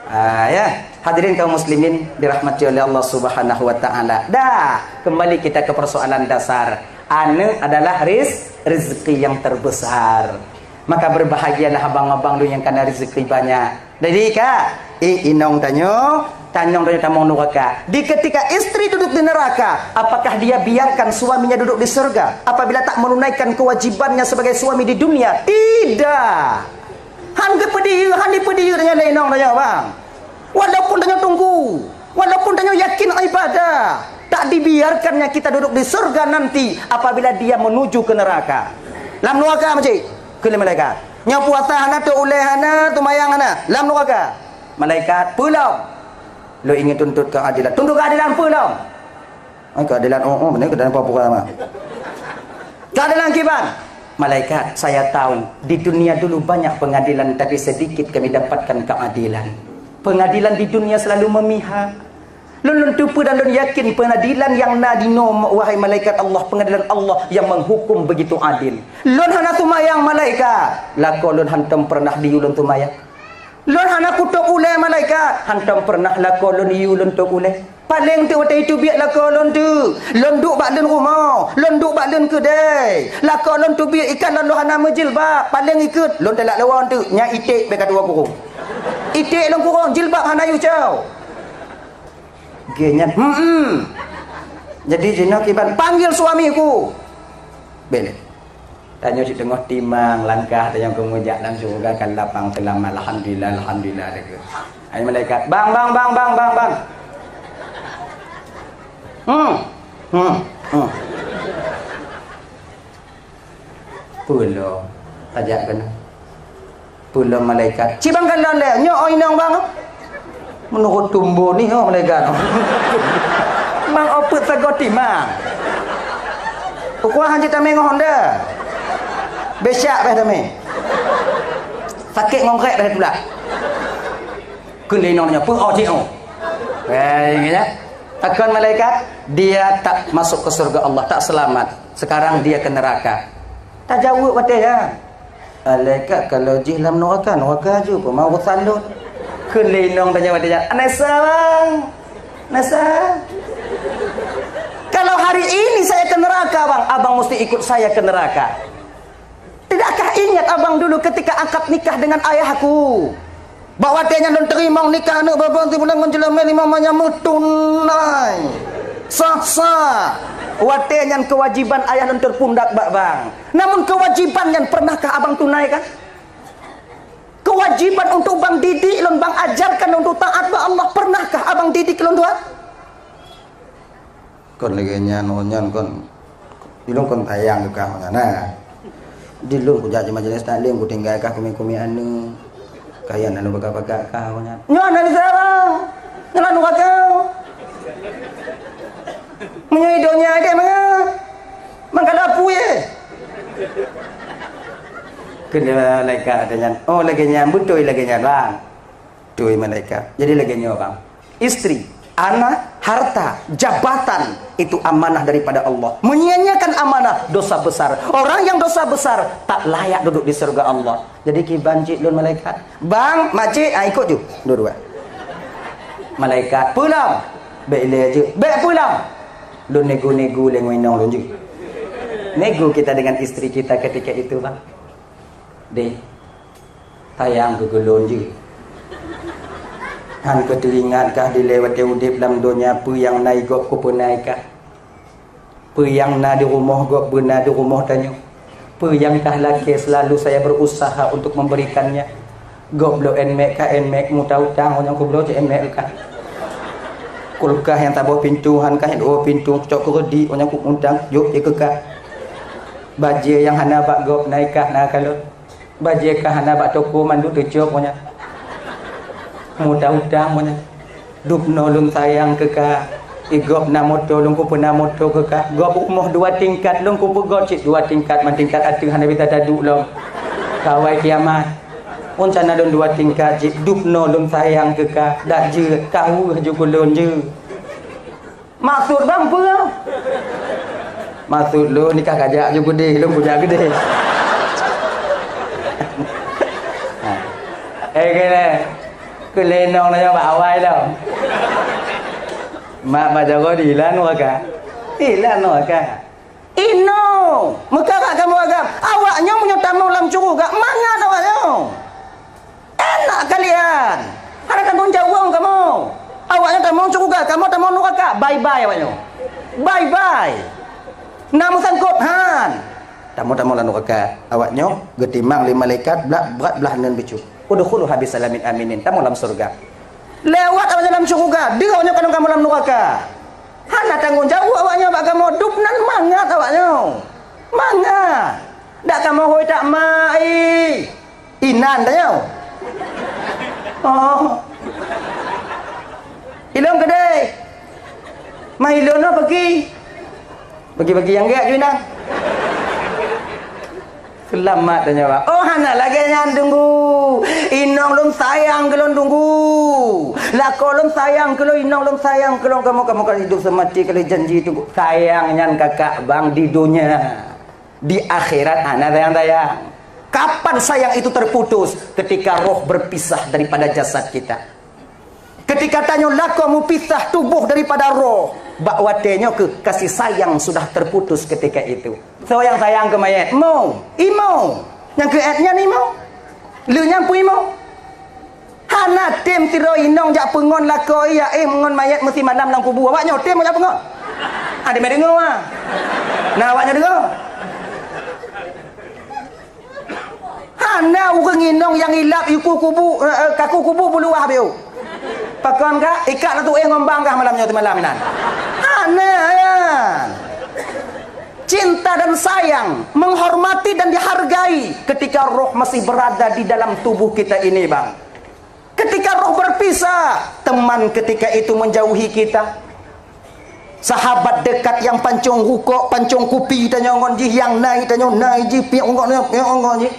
Ah, ya. Hadirin kaum muslimin dirahmati oleh Allah Subhanahu wa taala. Dah, kembali kita ke persoalan dasar. Aneuk adalah riz-, rezeki yang terbesar. Maka berbahagialah abang-abang tu yang kana rezeki banyak. Jadi ka, eh, inong tanyoe, tanyong tanyoe tamong nuraka. Di ketika istri duduk di neraka, apakah dia biarkan suaminya duduk di surga apabila tak menunaikan kewajibannya sebagai suami di dunia? Tidak. Han geupeudiyeu, han dipeudiyeu tanyoe lé inong tanyoe, bang. Walaupun tanyoe teungku, walaupun tanyoe yakin ibadah, tak dibiarkannya kita duduk di surga nanti apabila dia menuju ke neraka. Lam neraka meucit, kheun lé malaikat. Nyoe puasa hana, tôp ulèe hana, seumayang hana, lam neraka. Malaikat, peue lom? Lôn ingin tuntut keadilan. Tuntut keadilan peue lom? Ai, keadilan, oh, oh, bener keadilan apa pura mah? Keadilan kiban? Malaikat, saya tahu, di dunia dulu banyak pengadilan, tapi sedikit kami dapatkan keadilan. Pengadilan di dunia selalu memihak. Lôn, lôn teupeue dan lôn yakin pengadilan yang na dinoe, wahai malaikat Allah, pengadilan Allah yang menghukum begitu adil. Lôn hana seumayang malaikat, lakoe lôn hantom pernah diyue lôn seumayang. Lôn hana kutôp ulèe malaikat, hantom pernah lakoe lôn yue lôn tôp ulèe. Paleng teuk watèe itu biet lakoe lôn teuk. Lôn duek bak leuen rumoh, lôn duek bak leuen keudè. Lakoe lôn teubiet ikan lôn, lôn hana meujilbab, paleng ikheun lôn teulak lewon teuk, nyan iték bèk ka tuwoe kurong. Iték lôn kurong, jilbab hana yue cok. Geuh nyan, hmm. Jadi jinoe kiban, panggil suamiku. Bèk lé. Tanyoe cit teungoh timang langkah tanyoe keu meujak lam syeuruga kan lapang seulamat. Alhamdulillah, alhamdulillah, lagèe. Hai malaikat, "Bang, bang, bang, bang, bang, bang." Hmm. Hmm. Hmm. Peue lom? Tajak keunoe. Peue lom malaikat? Cit bang kalon lé, nyoe oi inong bang. Meunurot tumbo ni ho malaikat. Mang opeuet sagoe timang. Ukuah hanjeuet tamé ngon honda. Besak beh tamé. Sakét ngon krek beh tulak. Kheun lé inong nyoe, peue oh cit oh. Weh, ingat ya? Takon malaikat, dia tak masuk ke surga Allah, tak selamat. Sekarang dia ke neraka. Tajaweueb watèe nyan. Malaikat kalau jih lam neraka, neraka ju, peue ma urusan lôn. Kheun lé inong tanyoe watèe nyan, "Anesa, bang. Anesa." Kalau hari ini saya ke neraka, bang, abang mesti ikut saya ke neraka. Tidakkah ingat abang dulu ketika akad nikah dengan ayahku? Bak watèe nyan lôn teurimong nikah aneuk babah sibulan ngon jeulamèe limong manyam meutunai. Sah-sah. Watée nyan keuwajiban ayah lôn teupundak bak bang. Namun keuwajiban nyan pernahkah abang tunaikan? Keuwajiban untuk bang didik lôn, bang ajarkan lôn untuk taat bak Allah, pernahkah abang didik lôn tuan? Kon lagée nyan, oh nyan kon. Di lôn kon sayang keu kah nyan, nah. Di lôn kujak di majelis taklim, kutinggai kah kumi-kumi aneuk. Kayang aneuk bagak-bagak kah nyan. Nyoe aneuk siapa? Nyoe aneuk kah? Meunyoe i donya ada manga? Mangkada apui eh. Keu malaikat ada nyan. Oh, lagée nyan, beutôi lagée nyan, bang. Tui malaikat. Jadi lagée nyoe, bang. Istri, anak, harta, jabatan itu amanah daripada Allah. Menyia-nyiakan amanah, dosa besar. Orang yang dosa besar tak layak duduk di surga Allah. Jadi kiban cit lôn malaikat. Bang, makcik, ah, ikut ju. Dua-dua. Malaikat, pulang. Bek ilée je. Bek pulang. Lôn nego-nego lé ngon inong lôn je. Nego kita dengan istri kita ketika itu, bang. Deh, sayang keu keu lôn jeuet. Han keu teuingat kah dilée watée udeb lam donya peue nyang na i gob kupeunai kah? Peue nyang na di rumoh gob beuna di rumoh tanyoe? Peue nyang kah lakée selalu saya berusaha untuk memberikannya? Gob bloe en mek ka en mek muta utang nyang kubloe cit en mek kah? Kulkah nyang saboh pintoe han kah dua pintoe cok keureudik nyang kuutang jok je keu kah? Bajée nyang hana bak gob na i kah na kalon? Bajée ka hana bak toko mandum teucok nyan. Muta utang nyan. Dubnoe lôn sayang keu ka. I gob na moto lôn kupeuna moto keu ka. Gob rumoh dua tingkat lôn kupeugöt cit dua tingkat, man tingkat ateueh hana bisa taduek lom. Kawai kiamat. Rencana lôn dua tingkat cit dubnoe lôn sayang keu ka. Dak jeuet ka weueh ju keu lôn jeuet. Maksud bang peue? Maksud lôn nikah kajak ju geudeh, lôn kujak geudeh. Eh kene, keu lé inong nyoe bak awai lom. Mak bak jaroe dihilan waka. Hilan waka. Inong, meukarat kamoe agam. Awak nyoe meunyoe tamong lam syeuruga, mangat awak nyoe. Enak kalian. Hana tanggung jaweueb kamoe. Awak nyoe tamong syeuruga, kamoe tamong nuraka. Bye-bye awak nyoe. Bye-bye. Na meusangkot han. Tamong-tamong lam nuraka. Awak nyoe geutimang lé malaikat brat, brat blaih neun bacut. Udkhuluha bisalamin aminin. Tamong lam syeuruga. Lewat awak nyoe lam syeuruga, deuh awak nyoe kalon kamoe lam nuraka. Hana tanggung jaweueb awak nyoe bak kamoe, dubnan mangat awak nyoe. Mangat. Dak kamoe hôi tak mai. Inan tanyoe. Oh. Ilôn keudeh. Mah ilôn nyoe peugi. Peugi-peugi nyang gét ju inan. Seulamat tanyoe, Bang. Oh, hana lagée nyan, Teungku. Inong lôn sayang keu lôn, Teungku. Lakoe lôn sayang keu lôn, inong lôn sayang keu lôn. Kamoe, kamoe ka hidup seumati kali janji, Teungku. Sayang nyan kakak, Bang, di donya. Di akhirat hana sayang-sayang. Kapan sayang itu terputus? Ketika roh berpisah daripada jasad kita. Ketika tanyoe lakoe mupisah tuboh daripada roh, bak watée nyoe keuh kasih sayang sudah terputus ketika itu. Soe nyang sayang keu manyét? Mo, imo. Nyang keu ét nyan imo. Lé nyang peue imo? Hana tem sidroe inong jak peungon lakoe, ya éh, ngon manyét meusimalam lam kubu. Awak nyoe tem jak peungon? Ada mé deungoe, ah. Nah, awak nyoe deungoe. Hana ureuëng inong nyang ilab iku kubu, eh, eh, kaku kubu buluwah biu. Pakon ka ikat latu éh ngombang kah malam nyoe teumalam nan? Hana, ya. Cinta dan sayang, menghormati dan dihargai ketika roh masih berada di dalam tubuh kita ini, Bang. Ketika roh berpisah, teman ketika itu menjauhi kita. Sahabat dekat yang pancong rukok, pancong kupi tanyoe ngon jih, yang nai tanyoe nai jih, piok ngon, piok ngon jih.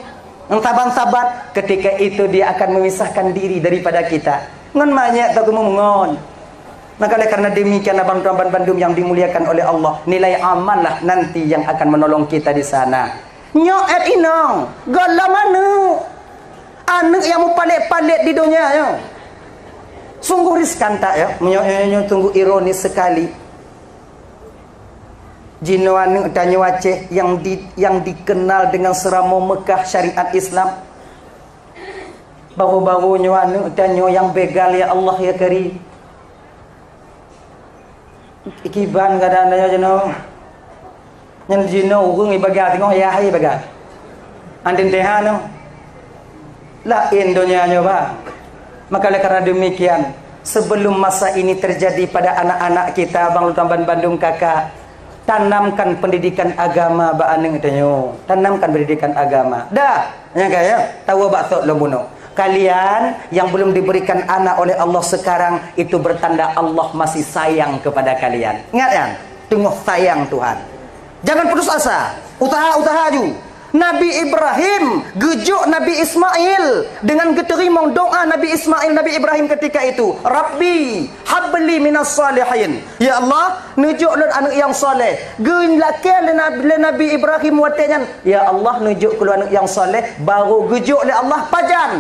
Ngon saban-saban, ketika itu dia akan memisahkan diri daripada kita. Ngon manyét taku meungon. Maka oleh karena demikian, abang tuan bandum yang dimuliakan oleh Allah, nilai amallah nanti yang akan menolong kita di sana. Nyoe ét inong, gohlom aneuëk. Aneuëk nyang mupalét-palét di donya nyoe. Sungguh riskan that, ya. Meunyoe, nyoe, nyoe sungguh ironis sekali. Jinoe aneuëk tanyoe Aceh yang di, yang dikenal dengan seuramoe Mekah syariat Islam. Baru-baru nyoe aneuëk tanyoe yang begal, ya Allah, ya Karim. Ikiban kadang-kadang jinoe. Nyan jinoe ureuëng ibaga teungoh yah ibaga. Antin teha no. Laén donya nyoe ba. Maka oleh karena demikian, sebelum masa ini terjadi pada anak-anak kita, bang lôn tamban bandum kakak, tanamkan pendidikan agama bak aneuk tanyoe. Tanamkan pendidikan agama. Dah, nyang kaya, tawa bak thok lom bunoe. Kalian yang belum diberikan anak oleh Allah sekarang, itu bertanda Allah masih sayang kepada kalian. Ingat kan? Teungoh sayang Tuhan. Jangan putus asa. Usaha-usaha ju. Nabi Ibrahim geujok Nabi Ismail dengan geuteurimong doa Nabi Ismail, Nabi Ibrahim ketika itu, "Rabbi habli minas salihin." Ya Allah, neujok lôn aneuk nyang saleh. Geulakée lé Nabi, lé Nabi Ibrahim watée nyan, "Ya Allah, neujok keu lôn aneuk nyang saleh." Baru geujok lé Allah pajan?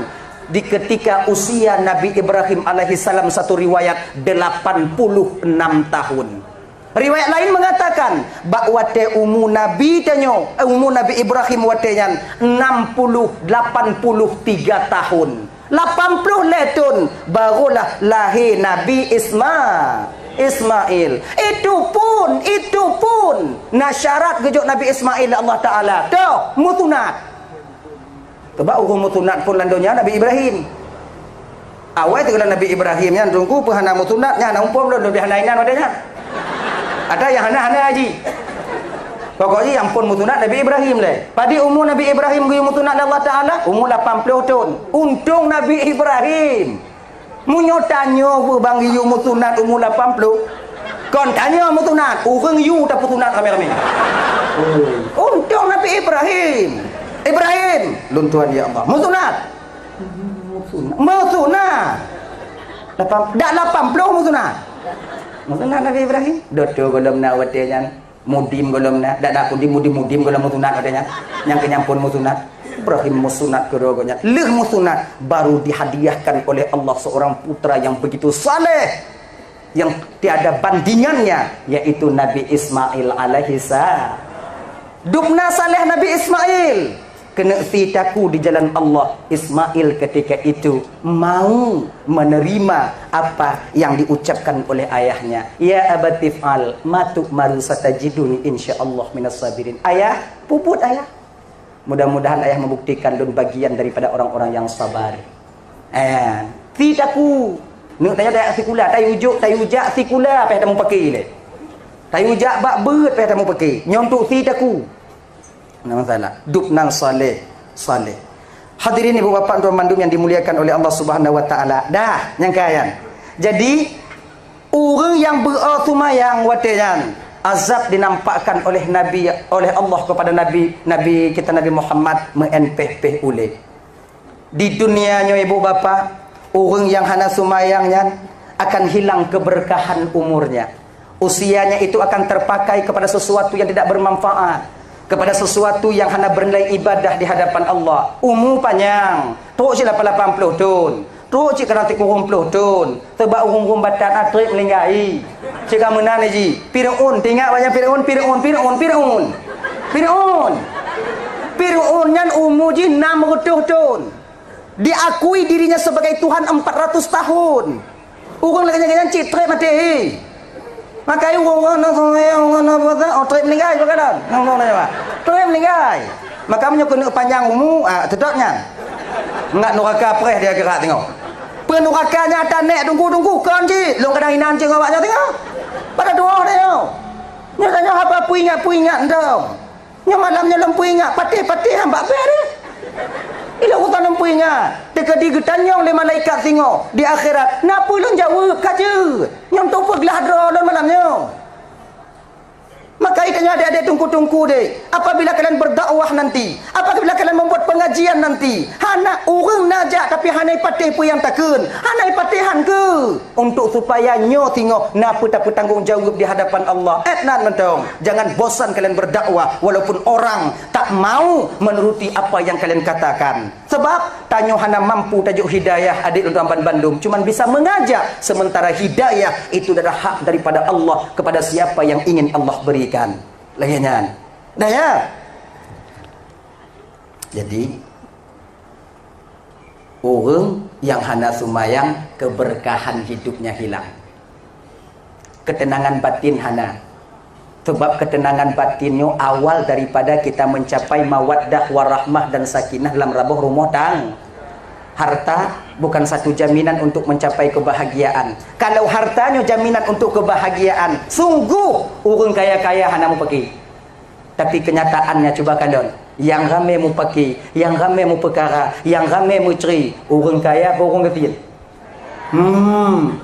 Di ketika usia Nabi Ibrahim alaihissalam, satu riwayat, delapan puluh enam tahun. Riwayat lain mengatakan, bak watée umu Nabi tanyoe, eh, umu Nabi Ibrahim watée nyan enam puluh, lapan puluh tiga tahun. Lapan puluh lhée thon barulah lahé Nabi Isma-, Ismail. Itu pun, itu pun na syarat geujok Nabi Ismail lé Allah Taala. Toh, meusunat. Coba ureuëng meusunat phon lam donya Nabi Ibrahim. Awai teuka Nabi Ibrahim nyan teungku peue hana meusunat, nyan hana muphom lôn, leubeh hana inan watée nyan. Ada nyang hana-hana haji. Pokok jih nyang phon meusunat Nabi Ibrahim lé. Padum umu Nabi Ibrahim geuyue meusunat lé Allah Taala, umu lapan puluh thon. Untông Nabi Ibrahim. Meunyoe tanyoe beuh bang geuyue meusunat umu lapan puluh, kon tanyoe meusunat, ureuëng yue tapeusunat ramé-ramé. Untông Nabi Ibrahim. Ibrahim, lôn tuan ya Allah. Meusunat. Meusunat. Lapan, dak lapan puluh meusunat. Meusunat Nabi Ibrahim. Doto gohlom na watée nyan. Mudim gohlom na, dak na mudim, mudim, mudim gohlom meusunat watée nyan. Nyang keu nyan phon meusunat. Ibrahim meusunat keudroe gobnyan. Lheueh meusunat, baru dihadiahkan oleh Allah seorang putra yang begitu saleh, yang tiada bandingannya, yaitu Nabi Ismail alaihissalam. Dubna saleh Nabi Ismail. Keuneuk si taku di jalan Allah, Ismail ketika itu mau menerima apa yang diucapkan oleh ayahnya. "Ya abati if'al ma tu'maru satajiduni insyaallah minas sabirin." Ayah, puput ayah. Mudah-mudahan ayah membuktikan lôn bagian daripada orang-orang yang sabar. Eh, si taku. Neuk tanya-tanya sikula, tayue jok, tayue jak sikula, payah tamupake lé. Tayue jak bak beuet, payah tamupake. Nyoe untuk si taku. Nah, masalah. Dubna saleh, saleh. Hadirin ibu bapak tuan mandum yang dimuliakan oleh Allah Subhanahu wa taala. Dah, nyang kaya. Jadi, ureuëng nyang beu-o seumayang watée nyan, azab dinampakkan oleh Nabi, oleh Allah kepada Nabi, Nabi kita Nabi Muhammad meu'en péh-péh ulée. Di dunia nyoe ibu bapak, ureuëng nyang hana seumayang nyan akan hilang keberkahan umurnya. Usianya itu akan terpakai kepada sesuatu yang tidak bermanfaat, kepada sesuatu yang hana bernilai ibadah di hadapan Allah. Umu panyang, trok cit lapan puluh thon, trok cit kadang tikurong ploh thon, Teubak ureuëng-ureuëng batat na treb meuninggai. Cit ka meunan ji. Fir'aun, teuingat bak nyan Fir'aun, Fir'aun, Fir'aun, Fir'aun. Fir'aun. Fir'aun nyan umu jih enam reutôh thon. Diakui dirinya sebagai Tuhan empat ratus tahun. Ureuëng lagée nyan cit treb maté. Makai ureuëng-ureuëng na soe, ureuëng na puasa, oh, treb meuninggai bak kadang. Nang, nang, nang, treb meuninggai. Maka meunyoe keuneuk panyang umu, ah, teutap nyan. Ngat nuraka preh di akhirat teungoh. Peue nuraka nyan ata nèk tungku-tungku kon cit, lôn kadang inan cit ngon awak nyan teungoh. Pada tuoh deh nyoe. Nyoe tanyoe haba peuingat-peuingat entong. Nyoe malam nyoe lôn peuingat, patéh-patéh han bak bèe deh. Ilok urosan lôn peuingat, teukeudi geutanyong lé malaikat singoh di akhirat, na peue lôn jaweueb ka jeuet. Nyoe teupeuglah droe lôn malam nyoe. Maka tanyoe adik-adik tungku-tungku deh, apabila kalian berdakwah nanti, apabila kalian membuat pengajian nanti, hana ureuëng na jak tapi hana ipatéh peue nyang takheun, hana ipatéh han keu. Untuk supaya nyoe singoh na peue tapeutanggong jaweueb di hadapan Allah. Eh, nan mantong, jangan bosan kalian berdakwah walaupun orang tak mau menuruti apa yang kalian katakan. Sebab tanyoe hana mampu tajok hidayah adik lôn ban bandum, cuman bisa mengajak, sementara hidayah itu adalah hak daripada Allah kepada siapa yang ingin Allah berikan. Lagée nyan. Dah ya? Jadi, ureuëng nyang hana seumayang, keberkahan hidupnya hilang. Ketenangan batin hana. Sebab ketenangan batin nyoe awal daripada kita mencapai mawaddah warahmah dan sakinah lam raboh rumoh tang-, harta bukan satu jaminan untuk mencapai kebahagiaan. Kalau harta nyoe jaminan untuk kebahagiaan, sungguh ureuëng kaya-kaya hana mupaki. Tapi kenyataannya cuba kalon, nyang ramé mupaki, nyang ramé mupeukara, nyang ramé meucre, ureuëng kaya apa ureuëng gasien? Hmm.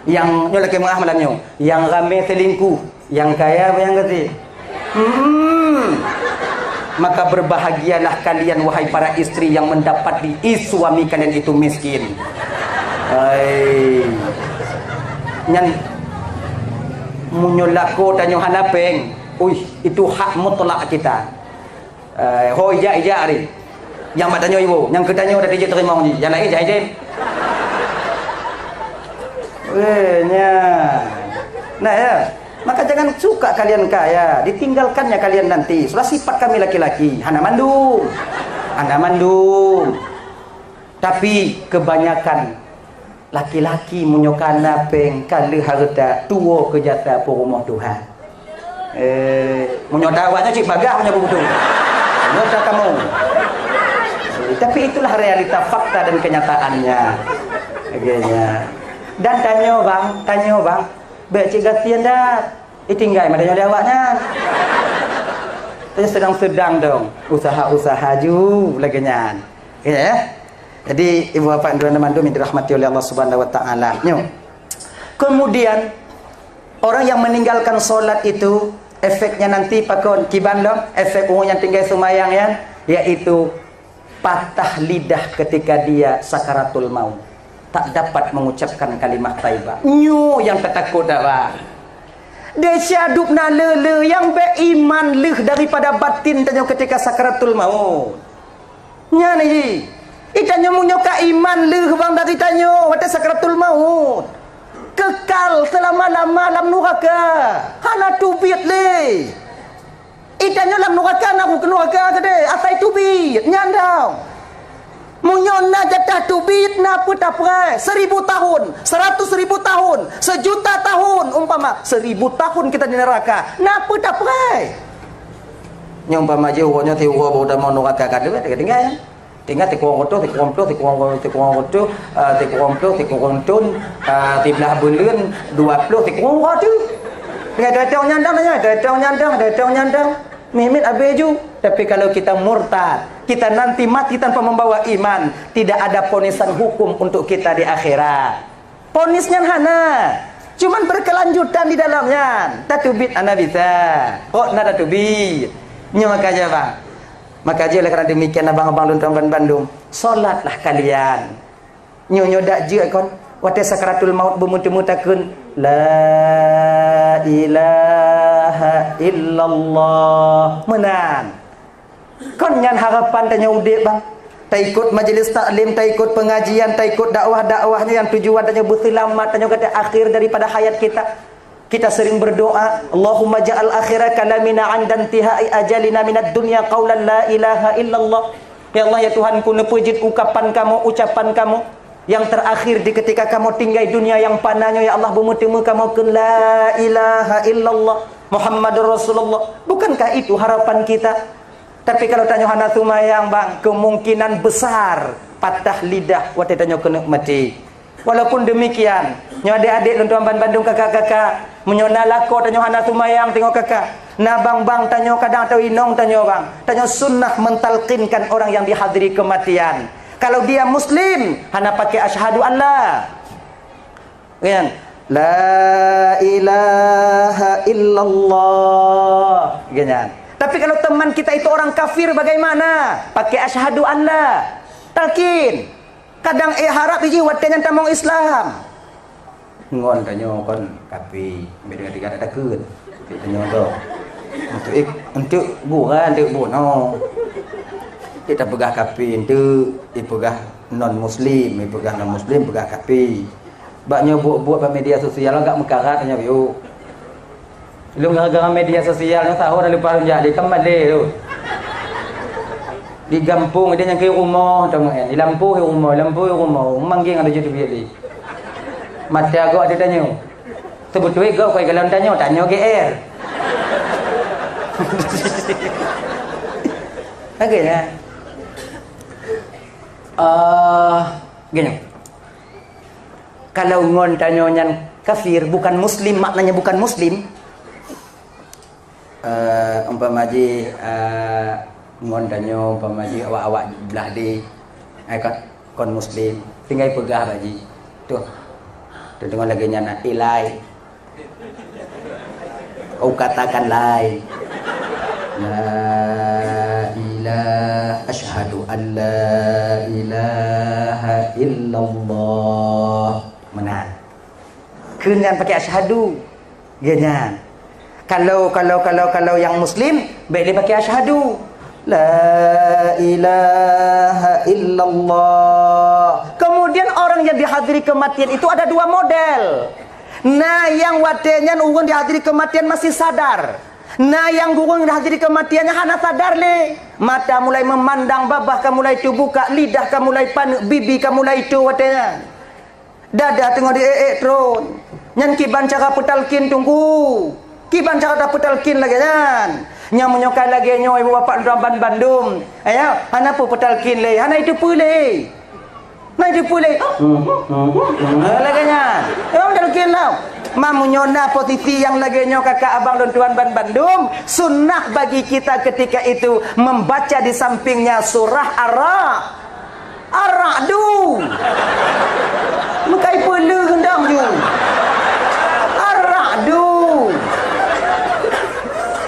Nyang nyoe lakée meuah malam nyoe, nyang ramé selingkuh, nyang kaya apa nyang gasien? Hmm. Maka berbahagialah kalian wahai para istri yang mendapati suami kalian itu miskin. Hai. Nyan meunyoe lakoe tanyoe hana péng, uih, itu hak mutlak kita. Eh, ho ijak-ijak hari. Nyang mat tanyoe ibu, nyang keu tanyoe dah dijak teurimong jih. Nyang laén jai jai. Weh, nya. Nah ya. Maka jangan suka kalian kaya, ditinggalkannya kalian nanti. Sudah sifat kami laki-laki, hana mandum. Hana mandum. Tapi kebanyakan laki-laki meunyoe kana péng ka lheueh hareuta tuwoe keu jasa peurumoh Tuhan. Eh, meunyoe tawa nyoe cit bagah meunyoe beutôi. Nyoe ka kamoe. Eh, tapi itulah realita fakta dan kenyataannya. Oke, ya. Dan tanyoe bang, tanyoe bang, bék cit gasien dah. Itinggai mata nyoe lé awak nyan. Tapi sedang-sedang dong usaha-usaha ju lagée nyan. Ya. Jadi ibu bapak dan mandum yang dirahmati oleh Allah Subhanahu wa taala. Nyoe. Kemudian orang yang meninggalkan solat itu efeknya nanti pakon kiban dong, efek ureuëng yang tinggai seumayang ya, yaitu patah lidah ketika dia sakaratul maut. Tak dapat mengucapkan kalimah thaibah. Nyoe nyang tatakot dah bang. Desya dub na le-le nyang bék iman lheueh daripada batin tanyoe ketika sakaratul maut. Nyan jih. Itanyoe meunyoe ka iman lheueh bang dari tanyoe watée sakaratul maut. Kekal selama-lama lam nuraka. Hana teubiet lé. Itanyoe lam nuraka na keu nuraka tadi, asai teubiet nyan dong. Meunyoe na jatah teubiet na peue taprai, seribu tahun, seratus ribu tahun, sejuta tahun, umpama seribu tahun kita di neraka, na peue taprai. Nyoe umpama jih uroe nyoe siuroe baru tamong nuraka ka deuh, tinggai. Tinggai sikureueng reutôh, sikureueng plôh, sikureueng, sikureueng reutôh, ah, sikureueng plôh, sikureueng thon, ah, siblaih buleuen, dua plôh, sikureueng uroe teuh. Tinggai datang nyandang nyan, datang nyandang, datang nyandang. Miet-miet habéh ju. Tapi kalau kita murtad, kita nanti mati tanpa membawa iman, tidak ada ponisan hukum untuk kita di akhirat. Ponis nyan hana. Cuman berkelanjutan di dalam nyan. Tateubiet hana bisa. Kok na tateubiet? Nyoe ka jaweueb. Maka jih oleh karena demikian abang-abang lôn tuan bandum, solatlah kalian. Nyoe nyoe dak jeuet kon. Watée sakaratul maut beumeuteumé takheun, "La ilaha illallah." Meunan. Kon nyan harapan tanyoe udeb bang. Taikot majelis taklim, taikot pengajian, taikot dakwah-dakwah nyoe nyang tujuan tanyoe beuseulamat, tanyoe kata akhir daripada hayat kita. Kita sering berdoa, "Allahumma ja'al akhira kalamina 'inda intihai ajalina minad dunya qaulan la ilaha illallah." Ya Allah, ya Tuhanku, neupeujeuet ukapan kamoe, ucapan kamoe yang terakhir di ketika kamoe tinggai dunia yang fana nyoe, ya Allah, beumeuteumé kamoe kheun la ilaha illallah Muhammadur Rasulullah. Bukankah itu harapan kita? Tapi kalau tanyoe hana seumayang bang, kemungkinan besar patah lidah watée tanyoe keuneuk maté. Walaupun demikian, nyoe adek-adek lôn tuan bandum kakak-kakak, meunyoe na lakoe tanyoe hana seumayang teungoh kakak, na bang-bang tanyoe kadang atau inong tanyoe bang, tanyoe sunnah mentalkinkan orang yang dihadiri kematian. Kalau dia muslim, hana pakai asyhadu an la. Kan? La ilaha illallah. Kan? Tapi kalau teman kita itu orang kafir bagaimana? Pakai asyhadu an la. Talkin. Kadang eh harab jih watée nyan tamong Islam. Ngon tanyoe kon kafé, ambil dengan tiga tak takut. Tanyoe tu. Untuk ik, untuk bukan untuk bunuh. Kita peugah kafé untuk dipeugah non muslim, dipeugah non muslim peugah kafé. Bak nyoe buet-buet bak media sosial agak meukarat nyoe biu. Lôn gara-gara media sosial nyoe sahô dah leupah lôn jak di Kemale tu. Di gampông dia nyang keu rumoh teuma kan. Di lampôh rumoh, lampôh rumoh. Manggeng ada jadi bilik. Mata agak ada tanya. Beutôi gob kai galon tanyoe, tanyoe G R. Oke ya. Eh, gini. Kalau ngon tanyoe nyan kafir, bukan muslim, maknanya bukan muslim. Eh, umpama jih, eh, ngon tanyoe, umpama jih awak-awak blah di, eh, kon, kon muslim, tinggai peugah bak jih. Tuh. Tuh, deungon lagée nyan, ilai. Kau katakan lai. La ilah, asyhadu an la ilaha illallah. Meunan. Kheun nyan pakai asyhadu. Geuh nyan. Kalau, kalau, kalau, kalau nyang muslim, bék lé pakai asyhadu. La ilaha illallah. Kemudian orang yang dihadiri kematian itu ada dua model. Na nyang watée nyan ureuëng dihadiri kematian masih sadar. Na nyang ureuëng dihadiri kematian nyan hana sadar lé. Mata mulai memandang, babah ka mulai teubuka, lidah ka mulai paneuk, bibi ka mulai tho watée nyan. Dada teungoh di-ék-ék tron. Nyan kiban cara peutalkin, Teungku. Kiban cara tapeutalkin lagée nyan. Nyang meunyoe ka lagée nyoe, ibu bapak lôn ban bandum. Aya, hana peue peutalkin lé, hana iteupeue lé. Hana iteupeue lé. Lagée nyan. Memang talkin lah. Meunyoe na posisi nyang lagée nyoe, kakak abang lôn tuan ban bandum, sunnah bagi kita ketika itu membaca di sampingnya surah Ar-Ra-, Ar-Ra'du. Meukai peuleuh dong ju. Ar-Ra'du.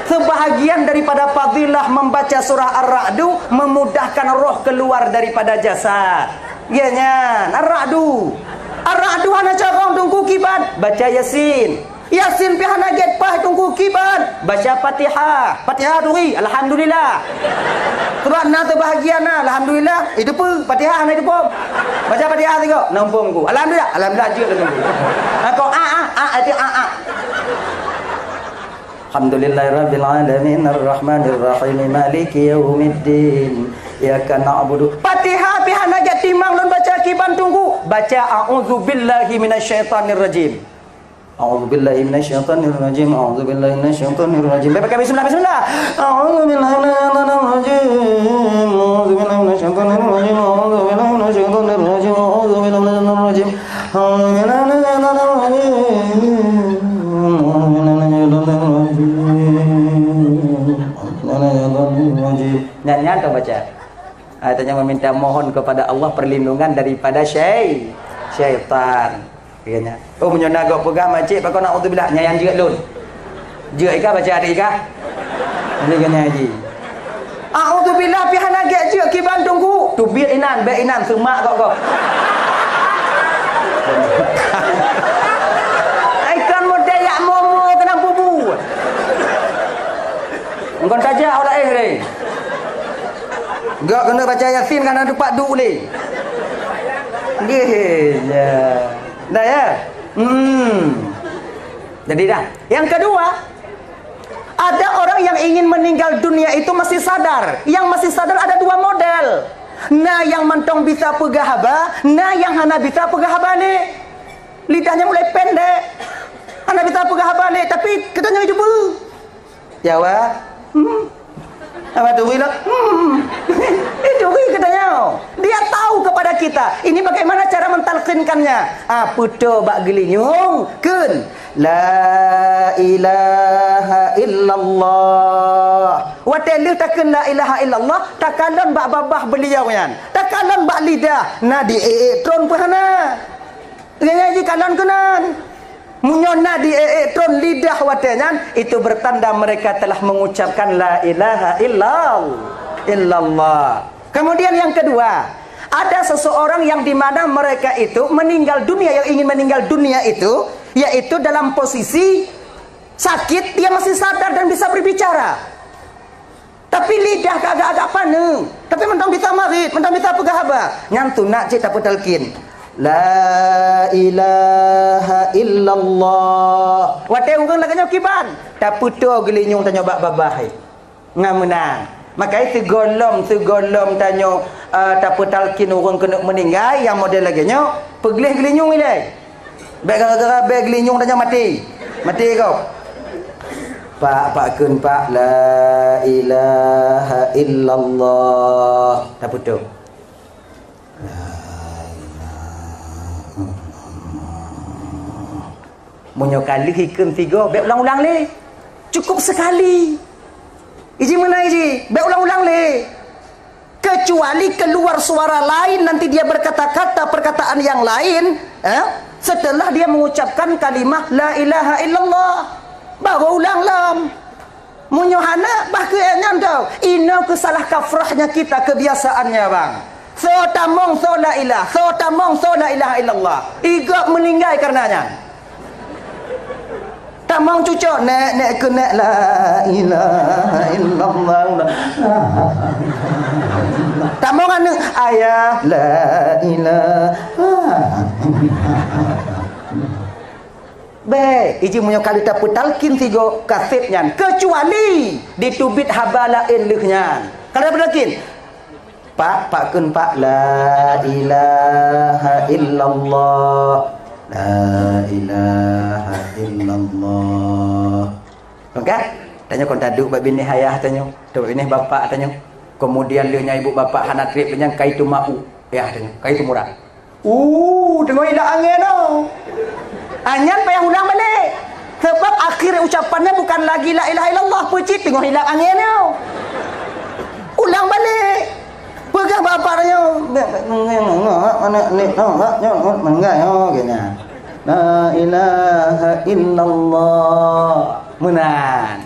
Sebahagian daripada fadilah membaca surah Ar-Ra'du memudahkan roh keluar daripada jasad. Geuh nyan, Ar-Ra'du. Ar-Ra'du hana carông, Teungku, kiban, baca Yasin. Yasin pih hana gét paih, Teungku, kiban, baca Fatihah. Fatihah turi, alhamdulillah. Sebab na teubahagia na, alhamdulillah, iteupeue, Fatihah hana iteupeue. Baca Fatihah sigoe, na muphom ku. Alhamdulillah, alhamdulillah jeuet, Teungku. Aku a a a a a. Alhamdulillahirabbil alamin, arrahmanirrahim, maliki yaumiddin. Iyyaka na'budu. Fatihah pih hana gét timang lôn baca kiban, Teungku. Baca a'udzubillahi minasyaitonirrajim. A'udzubillahi minasyaitonirrajim. A'udzubillahi minasyaitonirrajim. Baik, pakai bismillah, bismillah. A'udzubillahi minasyaitonirrajim. A'udzubillahi minasyaitonirrajim. A'udzubillahi minasyaitonirrajim. A'udzubillahi minasyaitonirrajim. Nyan, nyan tu baca. Ah, tanya meminta mohon kepada Allah perlindungan daripada syai-, syaitan. Katanya, "Oh, meunyoe na gob peugah macet, pakon a'udzubillah, nyan nyang jeuet lôn." Jeuet ikah baca adik ikah. Jadi kena haji. A'udzubillah pih hana gét jeuet kiban, Teungku. Teubiet inan, bék inan, seumak gob-gob. Ai kan model yak momo keunan bubu. Engkon tajak awak laén lé. Gak kena baca Yasin kan ada pat duk lé. Gih, ya. Dah ya? Hmm. Jadi dah. Yang kedua, ada orang yang ingin meninggal dunia itu masih sadar. Yang masih sadar ada dua model. Na yang mantong bisa peugah haba, na yang hana bisa peugah haba lé. Lidahnya mulai pendek. Hana bisa peugah haba lé, tapi katanya itu bu. Jawa. Hmm. Apa tu, Wila? Hmm. Itu wi katanya. Dia tahu kepada kita. Ini bagaimana cara mentalkinkannya? Ah, puto bak geulinyueng, kheun, "La ilaha illallah." Watée lheueh takheun la ilaha illallah, takalon bak babah beliau nyan. Takalon bak lidah, na di-ék-ék tron peuhana. Nyan jikalon keunan. Meunyoe na di-ék-ék tron lidah watée nyan, itu bertanda mereka telah mengucapkan la ilaha illallah. Kemudian yang kedua, ada seseorang yang di mana mereka itu meninggal dunia, yang ingin meninggal dunia itu, yaitu dalam posisi sakit, dia masih sadar dan bisa berbicara. Tapi lidah ka agak-agak paneuk. Tapi mantong bisa marit, mantong bisa peugah haba. Nyan sunat cit tapeutalkin. La ilaha illallah. Watée ureuëng lagée nyoe kiban, tapeutoe geulinyueng tanyoe bak babah hai. Ngan meunan. Makai sigohlom, sigohlom tanyoe, eh, tapeutalkin ureuëng keuneuk meuninggai nyang model lagée nyoe, peugleh geulinyueng ilée. Bék gara-gara bék geulinyueng tanyoe maté. Maté gob. Pak, pak kheun, Pak, la ilaha illallah. Tapeutoh. Meunyoe ka lheueh ikheun sigoe, bèk ulang-ulang lé. Cukup sekali. Iji meunan iji, bèk ulang-ulang lé. Kecuali keluar suara lain, nanti dia berkata-kata perkataan yang lain, eh, setelah dia mengucapkan kalimah la ilaha illallah. Baru ulang lom. Meunyoe hana, bah keu nyan tau. Inoe keuh salah kafrahnya kita, kebiasaannya, bang. Soe tamong, soe la ilah, soe tamong, soe la ilaha illallah. Igob meuninggai kareuna nyan. Tamong cucok, nek, nek keu nek la ilaha illallah. Tamong aneuk, ayah, la ilaha. Bèk, iji meunyoe ka lheueh tapeutalkin sigoe kasét nyan, keucuali diteubiet haba laén lheueh nyan. Ka lheueh tapeutalkin, Pak, pak kheun, Pak, la ilaha illallah. La ilaha illallah. Kan? Tanyoe kon taduek bak binéh ayah tanyoe, taduek bak binéh bapak tanyoe. Kemudian lheueh nyan ibu bapak hana trép lheueh nyan, ka iteuma'u ayah tanyoe, ka iteumurah. Uh, teungoh ilap angén nyoe. Ah, nyan payah ulang balek. Sebab akhir ucapannya bukan lagi la ilaha illallah, peucit teungoh ilap angén nyoe. Ulang balek. Peugah bak bapak nyoe, la ilaha illallah. Meunan.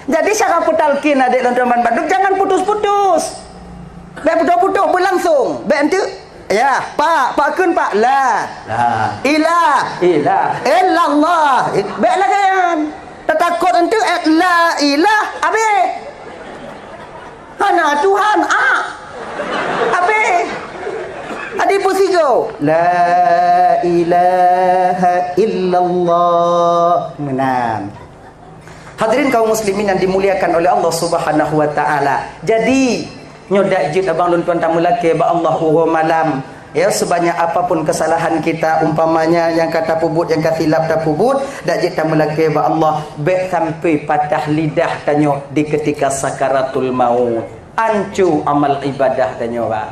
Jadi, cara peutalkin adék lôn tuan ban bandum, jangan putus-putus. Bèk putus-putus, beulangsung. Bèk enteuk, ya, pak, pak kheun, Pak, la. La. Ilah. Ilah. Illallah. Bèk lagèe nyan. Tatakot enteuk, eh, la ilah, habéh. Hana Tuhan, ah. Habéh. Adi peusigoe. La ilaha illallah. Meunan. Hadirin kaum muslimin yang dimuliakan oleh Allah Subhanahu wa taala. Jadi, nyoe dak jeuet abang lôn tuan tameulakée bak Allah uroe malam. Ya, sebanyak apapun kesalahan kita, umpamanya nyang ka tapeubuet, nyang ka silap tapeubuet, dak jeuet tameulakée bak Allah, bèk sampai patah lidah tanyoe di ketika sakaratul maut. Anco amal ibadah tanyoe, bang.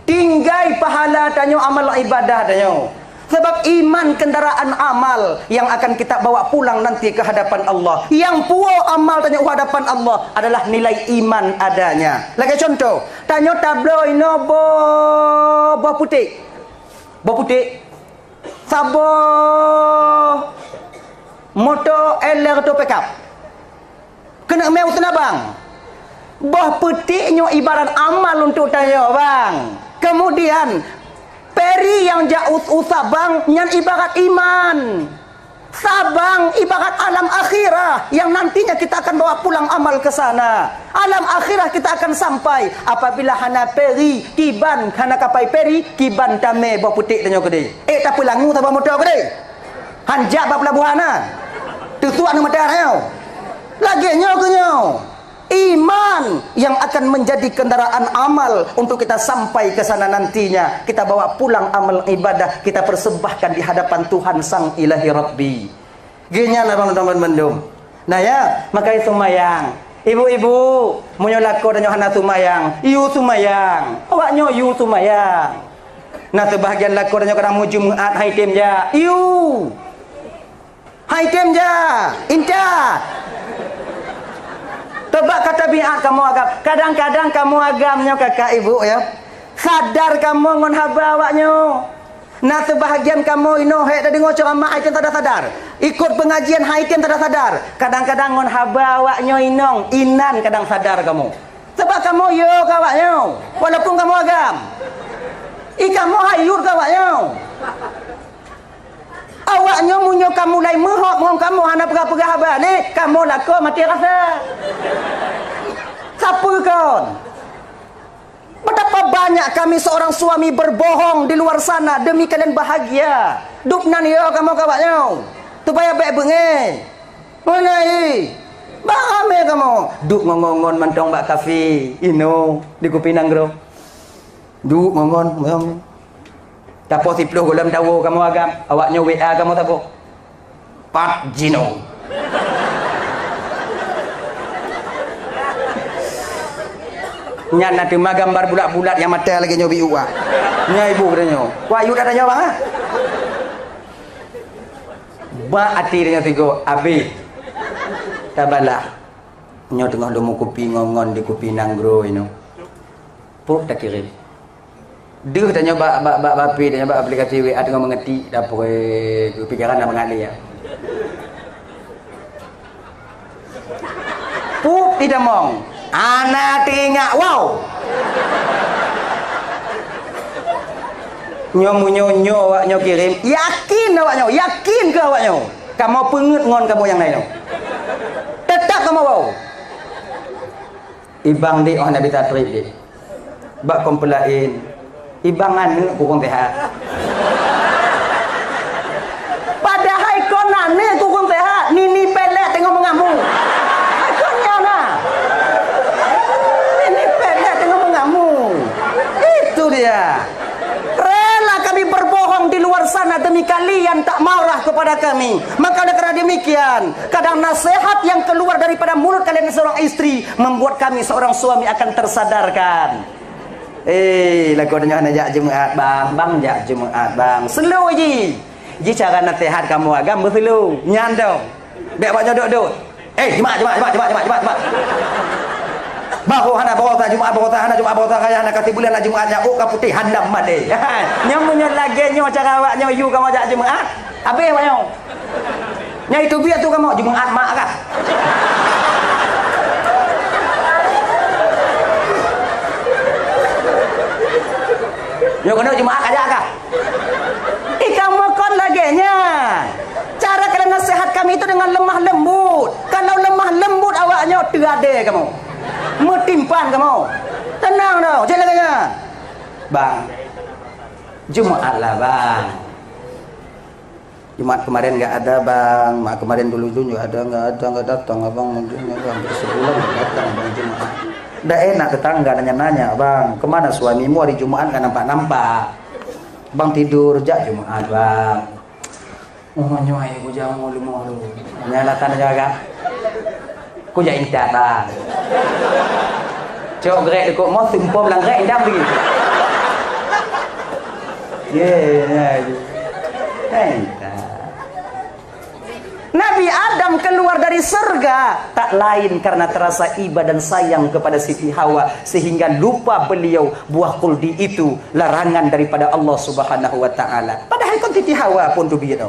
Tinggai pahala tanyoe, amal ibadah tanyoe. Sebab iman kendaraan amal yang akan kita bawa pulang nanti ke hadapan Allah. Nyang puwoe amal tanyoe u hadapan Allah adalah nilai iman adanya. Lagèe contoh, tanyoe tabloe inoe boh, boh puték. Boh puték. Saboh moto L R atau pickup. Keuneuk mé u seunabang. Boh puték nyoe ibarat amal untuk tanyoe, bang. Kemudian, peri nyang jak u, u sabang nyan ibarat iman. Sabang ibarat alam akhirah yang nantinya kita akan bawa pulang amal ke sana. Alam akhirah kita akan sampai apabila hana peri, kiban hana kapai peri, kiban tamé boh puték tanyoe keudéh. Eh, tapeulangu saboh moto keudéh. Hanjak bak pelabuhan na. Teusuak aneuk mata nyoe. Lagèe nyoe keuh nyoe. Iman yang akan menjadi kendaraan amal untuk kita sampai ke sana nantinya. Kita bawa pulang amal ibadah, kita persembahkan di hadapan Tuhan Sang Ilahi Rabbi. Geuhnyan abang teman bandum. Nah ya, makai seumayang. Ibu-ibu, meunyoe lakoe tanyoe hana seumayang, yue seumayang. Awak nyoe yue seumayang. Nah, sebahagian lakoe tanyoe kadang mujeumeut hai tem jak. Yue. Hai tem jak. Intat. Coba ka tabiat kamoe agam. Kadang-kadang kamoe agam nyoe kakak ibu ya. Sadar kamoe ngon haba awak nyoe. Na seubahagian kamoe inoe hék tadeungoe ceuramah hai tem sadar-sadar. Ikot peungajian hai tem sadar-sadar. Kadang-kadang ngon haba awak nyoe inong, inan kadang sadar kamoe. Sabab kamoe yo keu awak nyoe, walaupun kamoe agam. I kamoe hayut keu awak nyoe. Awak nyoe meunyoe ka mulai meuhok ngon kamoe hana peugah-peugah haba lé, kamoe lakoe maté rasa. Sapeue kon? Betapa banyak kami seorang suami berbohong di luar sana demi kalian bahagia. Dub nan yo kamoe keu awak nyoe. Supaya bèk beungéh. Meunan i. Bah ramé kamoe. Duek ngon-ngon mantong bak kafe. Inoe di Kupi Nanggroe. Duek ngon-ngon, mantong. Tapoh siploh gohlom tawoe kamoe agam. Awak nyoe W A kamoe tapoh. Pat jinoe. Nyan na teuma gambar bulat-bulat nyang mata lagèe nyoe biôh ah. Nyan ibu geutanyoe. Wah, yue geutanyoe bang ah. Bak até tanyoe sigoe, abéh. Tabalah. Nyoe teungoh lôn meukupi ngon-ngon di kupi nanggroe inoe. Pop takirém. Deuh tanyoe bak, bak, bak, bak api, tanyoe bak aplikasi W A teungoh meungetik, dapur, eh, pikiran dah mengalir, ya. Pop itamong. Hana teuingat, wow. Nyoe meunyoe nyoe awak nyoe kirém, yakin awak nyoe, yakin keu awak nyoe. Kamoe peungeuet ngon kamoe nyang laén nyoe. Teutap kamoe wow. Ibang di oh Nabi Tatrib di. Bak kompelain. Ibang aneuk kurang sehat. Padahai kon aneuk kurang sehat, nini pelek teungoh meungamu. Kon nyan na. Nini pelek teungoh meungamu. Itu dia. Rela kami berbohong di luar sana demi kalian tak marah kepada kami. Maka oleh karena demikian, kadang nasihat yang keluar daripada mulut kalian seorang istri membuat kami seorang suami akan tersadarkan. Eh, lagu nyoe hana jak Jumaat, bang. Bang jak Jumaat, bang. Slow ji. Ji cara nasihat kamoe agam beuslow. Nyan dong. Bèk awak nyoe dot-dot. Eh, Jumaat, Jumaat, Jumaat. Baroe hana baroesa Jumaat, baroesa hana Jumaat, baroesa raya hana, ka sibuleuen na Jumaat nyan, ôk ka putéh handam maté. Nyan meunyoe lagèe nyoe cara awak nyoe yue kamoe jak Jumaat, abéh awak nyoe. Nyan itu biet tu kamoe, Jumaat mak kah? Nyoe keunoe Jumaat kajak kah? Ih, kamoe kon lagèe nyan. Cara kalian nasihat kami itu dengan lemah lembut. Kalau lemah lembut awak nyoe teuadé kamoe. Meutimpan kamoe. Tenang dong, cit lagèe nyan. Bang. Jumaat lah, Bang. Jumaat kemarin nggak ada, Bang. Mak kemarin dulu juga ada, nggak ada, nggak datang, Abang. Mungkin hampir sebulan nggak datang, Bang, Jumaat. Dah enak tetangga nanya-nanya, Bang, kemana suamimu hari Jumaat nggak nampak-nampak? Bang tidur, jak Jumaat, Bang. Oh, nyoe hai kujamu leumo lu. Nyan alasan jaga. Kujak intat, Bang. Cok grek deuk mo, sumpom lam grek, indam lagi. Ye, ya, ya. Intat. Nabi Adam keluar dari surga tak lain karena terasa iba dan sayang kepada Siti Hawa, sehingga lupa beliau buah khuldi itu larangan daripada Allah Subhanahu wa Ta'ala. Padahai kon Siti Hawa pun teubiet.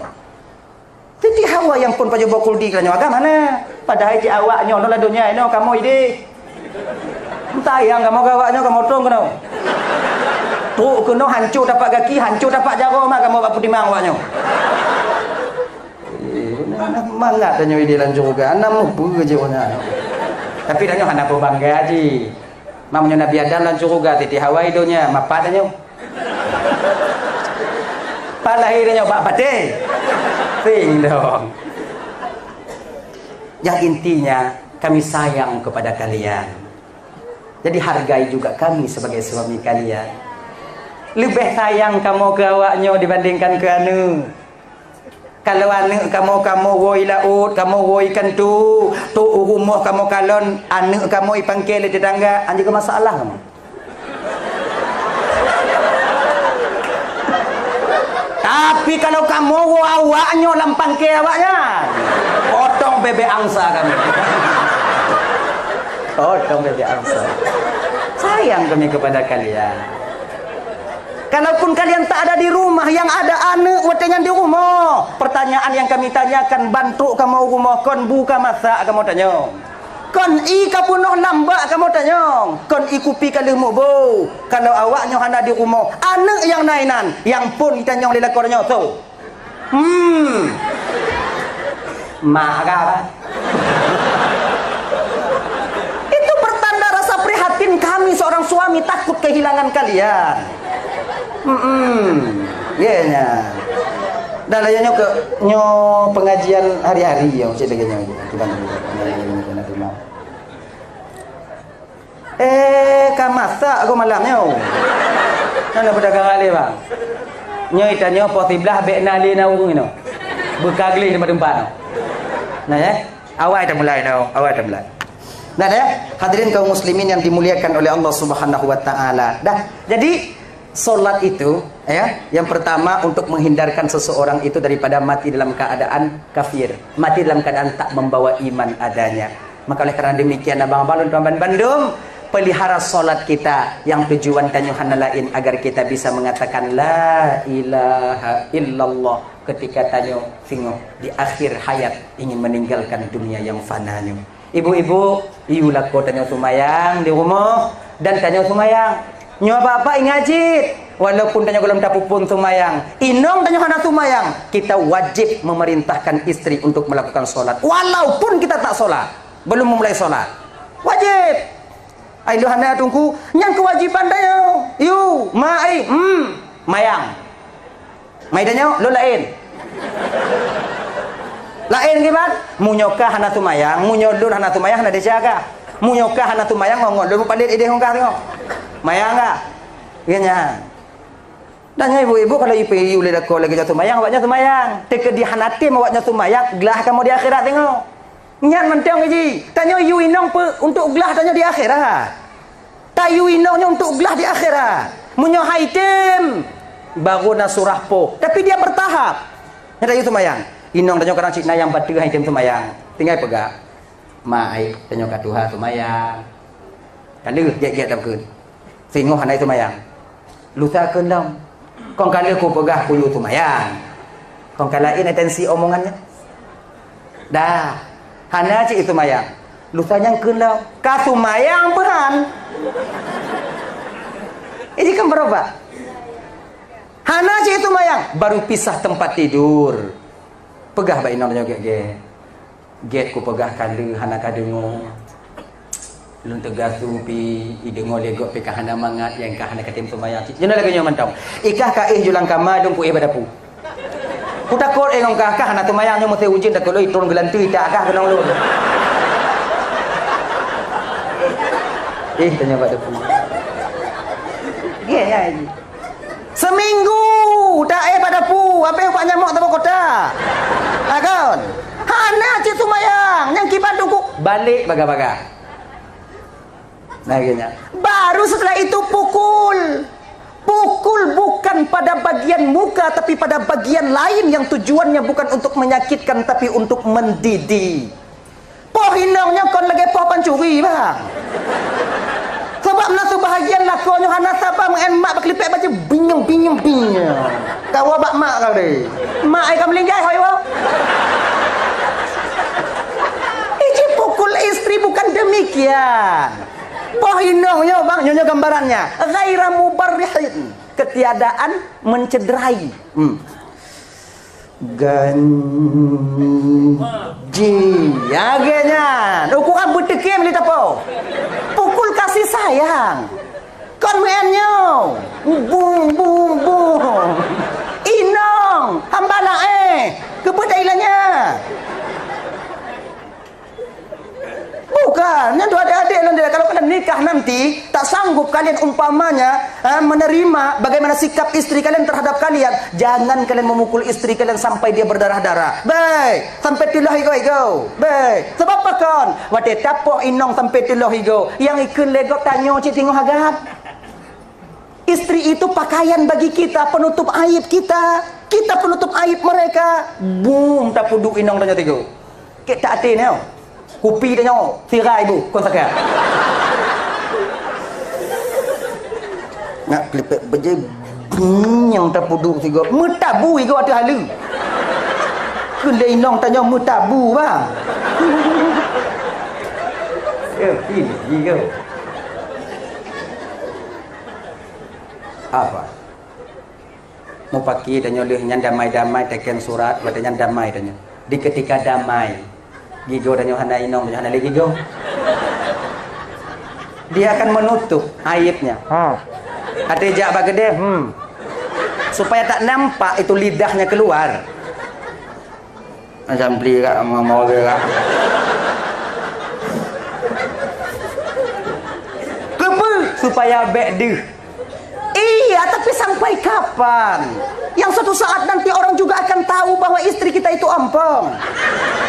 Siti Hawa nyang phon pajoh buah khuldi keu tanyoe agam hana. Padahai cit awak nyoe noe lam donya inoe kamoe idéh. Sayang kamoe keu awak nyoe, kamoe trong keunoe. Trok keunoe hanco tapak gaki, hanco tapak jaroe mak kamoe bak peutimang awak nyoe. Eh, mangat tanyoe idéh lam syeuruga, hana mupeue jih awak nyan. Tapi tanyoe hana peubangga jih. Meunyoe Nabi Adam lam syeuruga, Siti Hawa i donya, mapat tanyoe. Pat lahé tanyoe bak patéh. Ping dong. Yang intinya, kami sayang kepada kalian. Jadi hargai juga kami sebagai suami kalian. Leubeh sayang kamoe keu awak nyoe dibandingkan keu aneuk. Kalau aneuk kamoe, kamoe woe i laôt, kamoe woe i kantô, trok u rumoh kamoe kalon, aneuk kamoe ipangke lé tetangga, han jeuet keu masalah kamoe. Tapi kalau kamoe woe awak nyoe lam pangke awak nyan, potong bebek angsa kami. Potong bebek angsa. Sayang kami kepada kalian. Kalaupun kalian tak ada di rumah, yang ada aneuk watèe nyan di rumoh, pertanyaan yang kami tanyakan, ban trok kamoe u rumoh, kon bu ka masak kamoe tanyong? Kon ié ka peunoh lam bak kamoe tanyong? Kon ié kupi ka lheueh muboh? Kalau awak nyoe hana di rumoh, aneuk nyang na inan, nyang phon jitanyong lé lakoe nyoe, soe? Hmm. Mak kah, Bang? Itu pertanda rasa prihatin kami seorang suami takut kehilangan kalian. Hmm. Ya, nya. Dah lah, ya, nyoe ke, nyoe pengajian hari-hari, ya, cit lagèe nyoe. Kita Eh, ka masak keu malam nyoe. Nyoe na peudagang alé, Bang. Nyoe itanyoe poh siblaih bèk na lé na ureueng inoe. Beuka gleh teumpat-teumpat. Nah, ya. Awai tamulai, no. Awai tamulai. Nah, ya. Hadirin kaum muslimin yang dimuliakan oleh Allah Subhanahu wa taala. Dah. Jadi, salat itu, ya, yang pertama untuk menghindarkan seseorang itu daripada mati dalam keadaan kafir, mati dalam keadaan tak membawa iman adanya. Maka oleh karena demikian, abang-abang lôn tuan bandum, pelihara salat kita yang tujuan tanyoe hana lain agar kita bisa mengatakan la ilaha illallah ketika tanyoe singoh di akhir hayat ingin meninggalkan dunia yang fana nyoe. Ibu-ibu, yue lakoe tanyoe seumayang di rumoh dan tanyoe seumayang. Nyoe bapak ingat cit, walaupun tanyoe gohlom tapeuphon seumayang, inong tanyoe hana seumayang, kita wajib memerintahkan istri untuk melakukan salat walaupun kita tak salat, belum memulai salat. Wajib. Ai lôn hana teungku, nyan kewajiban tanyoe. Yue, ma ai, hmm, mayang. Mai tanyoe, lôn laén. Laén kiban? Meunyoe kah hana seumayang, meunyoe lôn hana seumayang, hana desya kah? Meunyoe kah hana seumayang, ngon lôn meupalet idéh ngon kah teungoh. Mayang kah? Iya nyan. Dan nyan ibu-ibu kalau ipe iu lé lakoe lagée nyoe seumayang, awaknyan seumayang. Teukeudi hana tem awaknyan seumayang, glah kamoe di akhirat teungoh. Nyan mantong ji. Tanyoe yue inong peu untuk glah tanyoe di akhirat. Tayue inong nyoe untuk glah di akhirat. Meunyoe hai tem, baru na surah poh. Tapi dia bertahap. Nyan tayue seumayang. Inong tanyoe kadang cit na nyang bateue hai tem seumayang. Tinggai peugah, "Ma ai, tanyoe ka tuha seumayang." Ka lheueh gét-gét takheun. Singoh hana seumayang. Lusa kheun lom. Kon ka lheueh kupeugah kuyue seumayang. Kon ka laén atensi omongan nyan. Dah. Hana cit seumayang. Lusa nyan kheun lom. Ka seumayang peuhan. Ini kan berubah. Hana cit seumayang. Baru pisah tempat tidur. Peugah bak inong tanyoe gét-gét. Gét kupeugah ka lheueh hana ka deungoe. Lôn teugasu pi, ideungoe lé gob pi ka hana mangat, nyang ka hana ka tem seumayang cit. Jinoe lagée nyoe mantong. Ikah ka éh ju lam kama, dong ku éh bak dapu. Kutakot éh ngon kah, kah hana seumayang nyoe meusé ujeuen takot lôn itron geulanteue itak kah keunong lôn. Éh tanyoe bak dapu. Gét nyan. Seminggu tak éh bak dapu, habéh ubak nyamok saboh kota. Ha kon? Hana cit seumayang, nyang kiban teungku balek bagah-bagah. Nah, geunya. Baru setelah itu pukul. Pukul bukan pada bagian muka, tapi pada bagian lain yang tujuannya bukan untuk menyakitkan, tapi untuk mendidik. Poh inong nyoe kon lagée poh pancuri, bang. Sabab na seubahagian lakoe nyoe hana saba meu'en mak bak klipek bajée binyong, binyong, binyong. Kawa bak mak kah deh. Mak ai ka meulinggai hoi wa. Iji pukul istri bukan demikian. Poh inong nyoe, bang, nyoe, nyoe gambarannya. Ghaira mubarrihin. Ketiadaan mencederai. Hmm. Ganji. Ya, lagée nyan. Ukuran beuteukiem lé tapo. Pukul kasih sayang. Kon meu'en nyoe. Bum, bum, bum. Inong, hamba laén. Keupeue tailanya? Bukan, nyan tu adik-adik lôn dia. Kalau kalian nikah nanti, tak sanggup kalian umpamanya, ha, menerima bagaimana sikap istri kalian terhadap kalian, jangan kalian memukul istri kalian sampai dia berdarah-darah. Baik, sampai tiloh igo-igo. Baik, sebab apa kon? Watée tapoh inong sampai tiloh igo, nyang ikheun lé gob tanyoe cit singoh agam. Istri itu pakaian bagi kita, penutup aib kita. Kita penutup aib mereka. Bum, tapeuduek inong tanyoe tigo. Kek tak até nyoe. Kupi tanyoe, sira ibu, kon sakai. Nak klipek beje, bum, nyang tapeuduek tigo. Meutabu igo ateueh haleue. Keudeh inong tanyoe meutabu, bang. Ya, ini, ini. Apa? Mupaki tanyoe lheueh nyan damai-damai, teken surat, watée nyan damai tanyoe. Di ketika damai, gigoe tanyoe hana inong, tanyoe hana lé gigoe. Dia akan menutup aibnya. Ha. Watée jak bak keudeh, hmm. Supaya tak nampak itu lidahnya keluar. Macam beli kat mau, mau ke kat. Keupeue? Supaya bék deuh. Iya, tapi sampai kapan? Yang suatu saat nanti orang juga akan tahu bahwa istri kita itu ompong.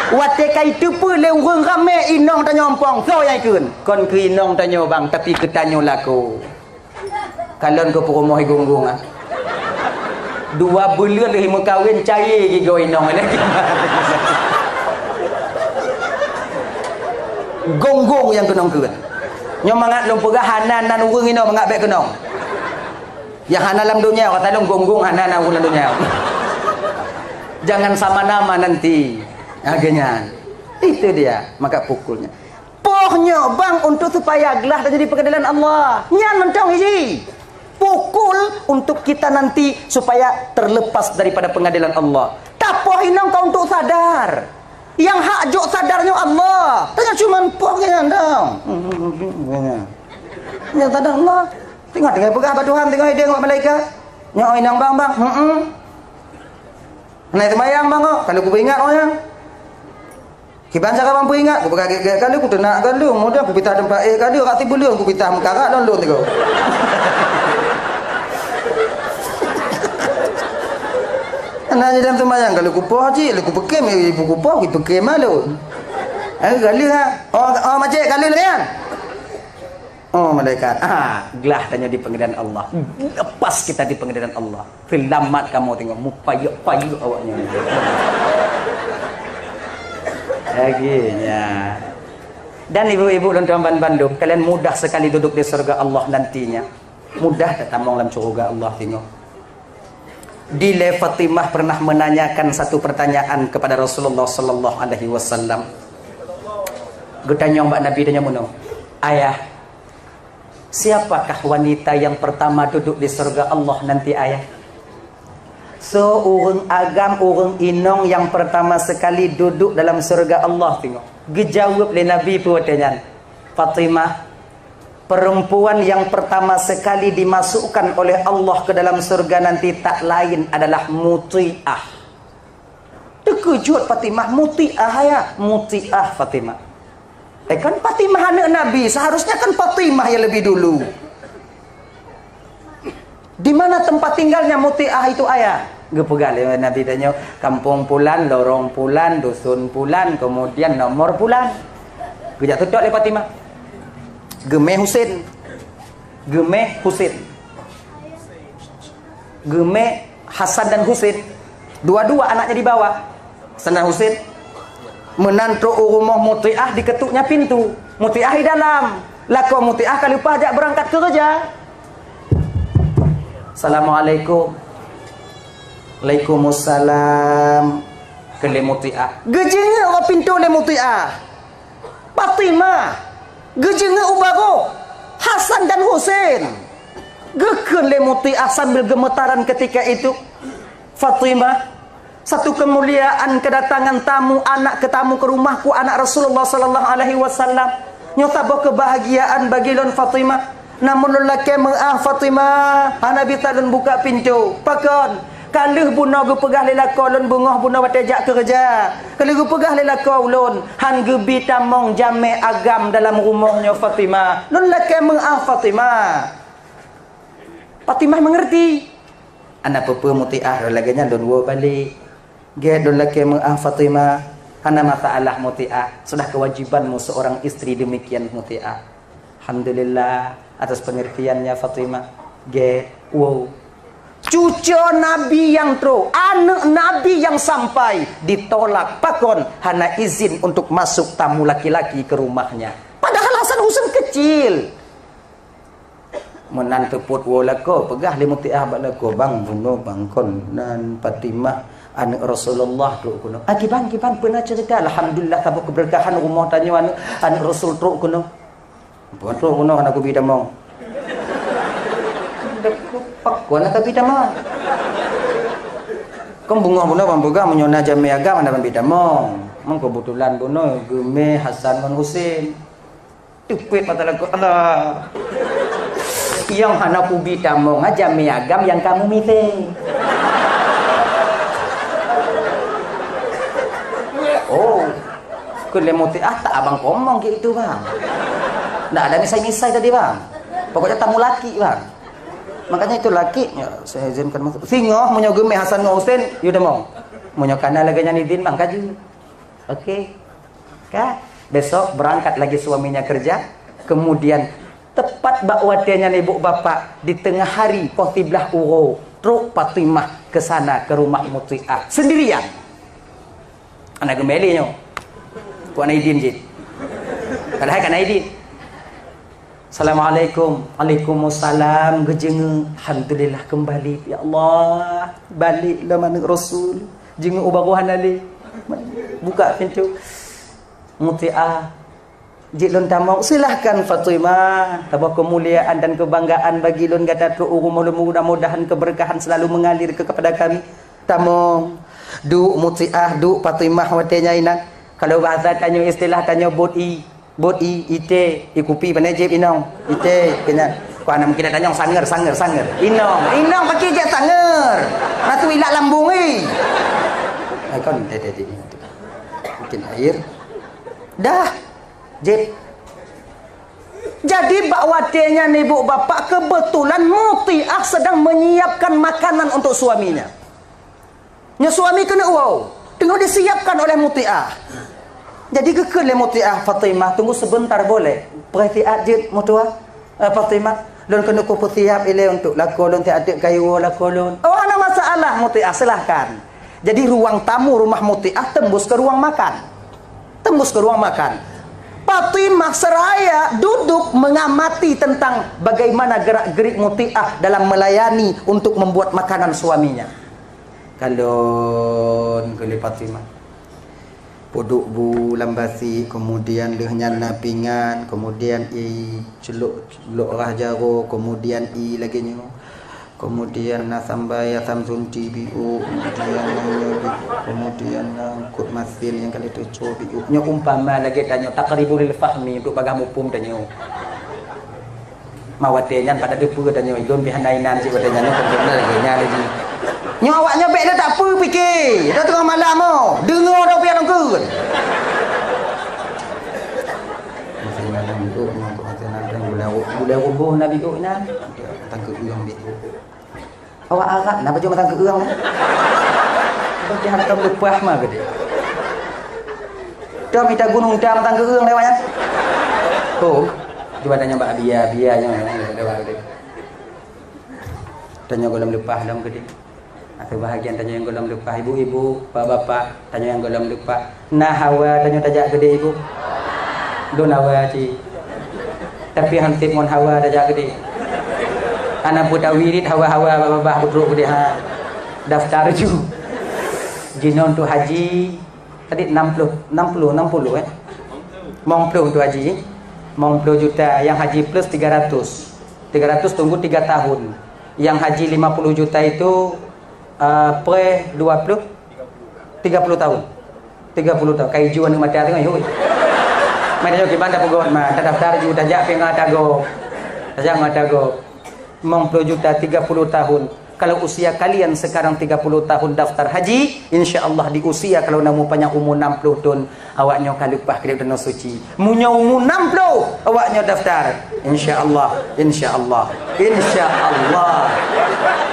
Watée ka iteupeue lé ureuëng ramé inong tanyoe ompong, soe nyang ikheun? Kon keu inong tanyoe bang, tapi keu tanyoe lakoe. Kalon keu peurumoh i Gunggong ah. Dua buleuen lheueh meukawen cayée gigoe inong lagi. Gunggong nyang keunong kheun. Nyoe mangat lôn peugah hana nan ureuëng inong mangat bék keunong. Nyang hana lam donya, kata lôn Gunggong hana nan ureuëng lam donya. Jangan sama nama nanti. Akhirnya. Itu dia, maka pukulnya. Poh nyoe bang untuk supaya glah dan jadi pengadilan Allah. Nyan mantong hiji. Pukul untuk kita nanti supaya terlepas daripada pengadilan Allah. Tapoh inong ka untuk sadar. Yang hak jok sadar nyoe Allah. Tanya cuman poh nyan dong. Nyan sadar Allah. Tengok tinggai peugah bak Tuhan, tengok ideng bak malaikat. Nyoe inong bang, bang. Heeh. Hana seumayang bang kok. Kalau ku ingat oh nyan. Kiban cara bang peuingat, kupeugah gét-gét kali, kuteunak kali, kemudian kupitah teumpat éh kali, rati buleuen kupitah meukarat lôn lôn tiga. Anak jadi dalam sembahyang kali kupoh cik, lé kupeukem, eh, ibu kupoh, ipeukem malu. Eh, kali ha. Oh, oh macet kali lagi kan? Oh, malaikat. Ah, glah tanya di pengadilan Allah. Lepas kita di pengadilan Allah. Selamat kamu tengok. Mupayuk-payuk awaknya. Lagi nya. Dan ibu-ibu dan tuan bandum, kalian mudah sekali duduk di surga Allah nantinya. Mudah tatamong dalam syurga Allah tengok. Dilée Fatimah pernah menanyakan satu pertanyaan kepada Rasulullah sallallahu alaihi wasallam. Geutanyong bak Nabi tanya meunoe, "Ayah, siapakah wanita yang pertama duduk di surga Allah nanti, Ayah?" So ureuëng agam, ureuëng inong yang pertama sekali duduk dalam surga Allah tengok. Geujaweueb lé Nabi peue watée nyan, "Fatimah, perempuan yang pertama sekali dimasukkan oleh Allah ke dalam surga nanti tak lain adalah Mutiah." Teukeujot Fatimah, Mutiah ya, Mutiah Fatimah. Eh kan Fatimah anak Nabi, seharusnya kan Fatimah yang lebih dulu. Di mana tempat tinggalnya Mutiah itu ayah? Geupeugah lé Nabi tanyoe, kampung pulan, lorong pulan, dusun pulan, kemudian nomor pulan. Geujak tutok lé Fatimah. Geumé Husin. Geumé Husin. Geumé Hasan dan Husin. Dua-dua anaknya dibawa. Hasan dan Husin. Meunan trok u rumoh Mutiah diketuknya pintu. Mutiah di dalam. Lakoe Mutiah ka leupah jak beurangkat keureuja. Assalamualaikum. Waalaikumsalam. Kheun lé Mutiah. Geujeungeuk bak pintoe lé Mutiah. Fatimah. Geujeungeuk u barôh. Hasan dan Husin. Geukheun lé Mutiah sambil geumetaran ketika itu. Fatimah. Satu kemuliaan kedatangan tamu anak ke tamu ke rumahku, anak Rasulullah sallallahu alaihi wasallam. Nyoe saboh kebahagiaan bagi lôn Fatimah. Namun lôn lakée meu'ah Fatimah, hana bisa lôn buka pintoe. Pakon? Ka lheueh bunoe geupeugah lé lakoe lôn beungoh bunoe watée jak keureuja. Ka lheueh geupeugah lé lakoe ulôn, han geubi tamong jamé agam dalam rumoh nyoe Fatimah. Lôn lakée meu'ah Fatimah. Fatimah mengerti. Hana peue-peue Mutiah, lagée nyan lôn woe balek. Gét lôn lakée meu'ah Fatimah. Hana masalah Mutiah. Sudah kewajibanmu seorang istri demikian Mutiah. Alhamdulillah atas pengertiannya Fatimah. Gét, woe. Cuco Nabi yang trok, aneuk Nabi yang sampai ditolak pakon hana izin untuk masuk tamu laki-laki ke rumahnya. Padahal Hasan Husin kecil. Meunan teupot woe lakoe, peugah lé Mutiah bak lakoe, "Bang, bunoe bang kon nan Fatimah aneuk Rasulullah trok keunoe." "Ah, kiban, kiban, peue na cerita?" "Alhamdulillah, saboh keberkahan rumoh tanyoe aneuk, aneuk Rasul trok keunoe." "Bunoe trok keunoe hana kubi tamong." "Pakon hana kabi tamong?" "Kon beungoh bunoe bang peugah meunyoe na jamé agam hana ban bi tamong. Meukeubeutulan bunoe geumé Hasan ngon Husin." Teupet mata lakoe, "Alah. Nyang hana kubi tamong, jamé agam nyang kamu misé." "Oh, keu lé Mutiah, ah, tak abang komong keu itu, Bang. Ndak ada misai-misai tadi, Bang. Pokoknya tamu laki, Bang." Makanya itu laki, ya, saya izinkan masuk. Singoh meunyoe geumeh Hasan ngon Husein, yue tamong. Meunyoe kana lagèe nyan idin, bang, ka jeuet. Oke. Ka? Besok berangkat lagi suaminya kerja, kemudian tepat bak watèe nyan ibu bapak, di tengah hari, poh siblaih uroe, trok Fatimah ke sana, ke rumah Mutiah, sendirian. Hana geumeh lé nyoe. Kok na idin cit. Padahai ka na idin. "Assalamualaikum." "Waalaikumsalam." Geujeungeuk. "Alhamdulillah kembali. Ya Allah, balek lom aneuk Rasul." Jeungeuk u baroe hana lé. Buka pintu. Mutiah. "Jeuet lôn tamong." "Silahkan Fatimah, saboh keumuliaan dan keubanggaan bagi lôn gata trok u rumoh lôn, mudah-mudahan keubeureukeuhan seulalu meungalir keu, keupada kami." Tamong. Duek Mutiah, duek Fatimah watèe nyan inan. Kalau bahasa tanyoe, istilah tanyoe, bot ie. Bot ie, ité, ie kupi, pane jép inong. Ité, keu nyan. Kok hana mungkin tanyoe sanger, sanger, sanger. Inong, inong pakri jép sanger. Matu ilak lambung, eh. Ai, kon, teh, teh, teh, teh. Mungkin air. Dah. Jép. Jadi, bak watèe nyan ibu bapak, kebetulan Mutiah sedang menyiapkan makanan untuk suaminya. Nyoe suami keuneuk woe, teungoh disiapkan oleh Mutiah. Jadi geukheun lé Mutiah, "Fatimah, tunggu sebentar boleh?" "Peureusiap jeuet, Mutiah, eh, Fatimah, lôn keuneuk kupeusiap ilèe untuk lakoe lôn, siat teuk ka iwoe lakoe lôn." "Oh, hana masalah, Mutiah, silahkan." Jadi ruang tamu rumah Mutiah tembus ke ruang makan. Tembus ke ruang makan. Fatimah seraya duduk mengamati tentang bagaimana gerak-gerik Mutiah dalam melayani untuk membuat makanan suaminya. Kalon keu lé Fatimah. Peuduek bu lam basi, kemudian lheueh nyan na pingan, kemudian ie ceulok, ceulok rhah jaroe, kemudian ie lagèe nyoe. Kemudian na sambal asam sunti biôk, kemudian na nyoe biôk, kemudian na eungkôt masin nyang ka lheueh teucok biôk. Nyoe umpama lagèe tanyoe taqribul fahmi untuk bagah muphom tanyoe. Ma watèe nyan pat tateupeue tanyoe, ilôn pih hana inan cit watèe nyan, nyoe kon lagèe nyan lagèe. Nyoe awak nyoe bèk lé tapeue pike, dah teungoh malam oh, deungoe dah pian lôn kheun. Masa nyan biôk, nyoe masa nyan gulai, gulai ruboh na biôk nyan. Tangkeup ureueng biôk. Awak Arab na bacut mantong keu ureueng. Bagi hantom leupah ma geude. Dah mita gunong dah mantong keu ureueng lewat nyan. Oh, cuba tanya bak bia, bia nyoe lewat geude. Tanya gohlom leupah lom geude. Atau bahagian tanya nyang gohlom leupah, ibu-ibu, bapak-bapak, tanya nyang gohlom leupah. Na hawa tanyoe tajak geude, ibu? Lôn hawa cit. Tapi han sép ngon hawa tajak geude. Hana peue tawirit hawa-hawa babah peutrok geude ha. Daftar ju. Jinoe untuk haji tadi enam puluh, enam puluh, enam puluh eh. Limong puluh untuk haji. Limong puluh juta, yang haji plus tiga ratus. Tiga ratus tunggu tiga tahun. Yang haji lima puluh juta itu, eh, pre dua puluh, tiga puluh tahun. Tiga puluh tahun. Kai ju aneuk mata tengok, yuk. Mai tengok kiban dah peugah, ma, tadaftar ju tajak pih ngon ata gob. Tajak ngon ata gob. Limong puluh juta, tiga puluh tahun. Kalau usia kalian sekarang tiga puluh tahun daftar haji, insya Allah di usia kalau na umur panjang umur enam puluh tahun, awak nyoe ka leupah keudéh u Tanoh Suci. Meunyoe umur enam puluh, awak nyoe daftar. Insya Allah, insya Allah, insya Allah.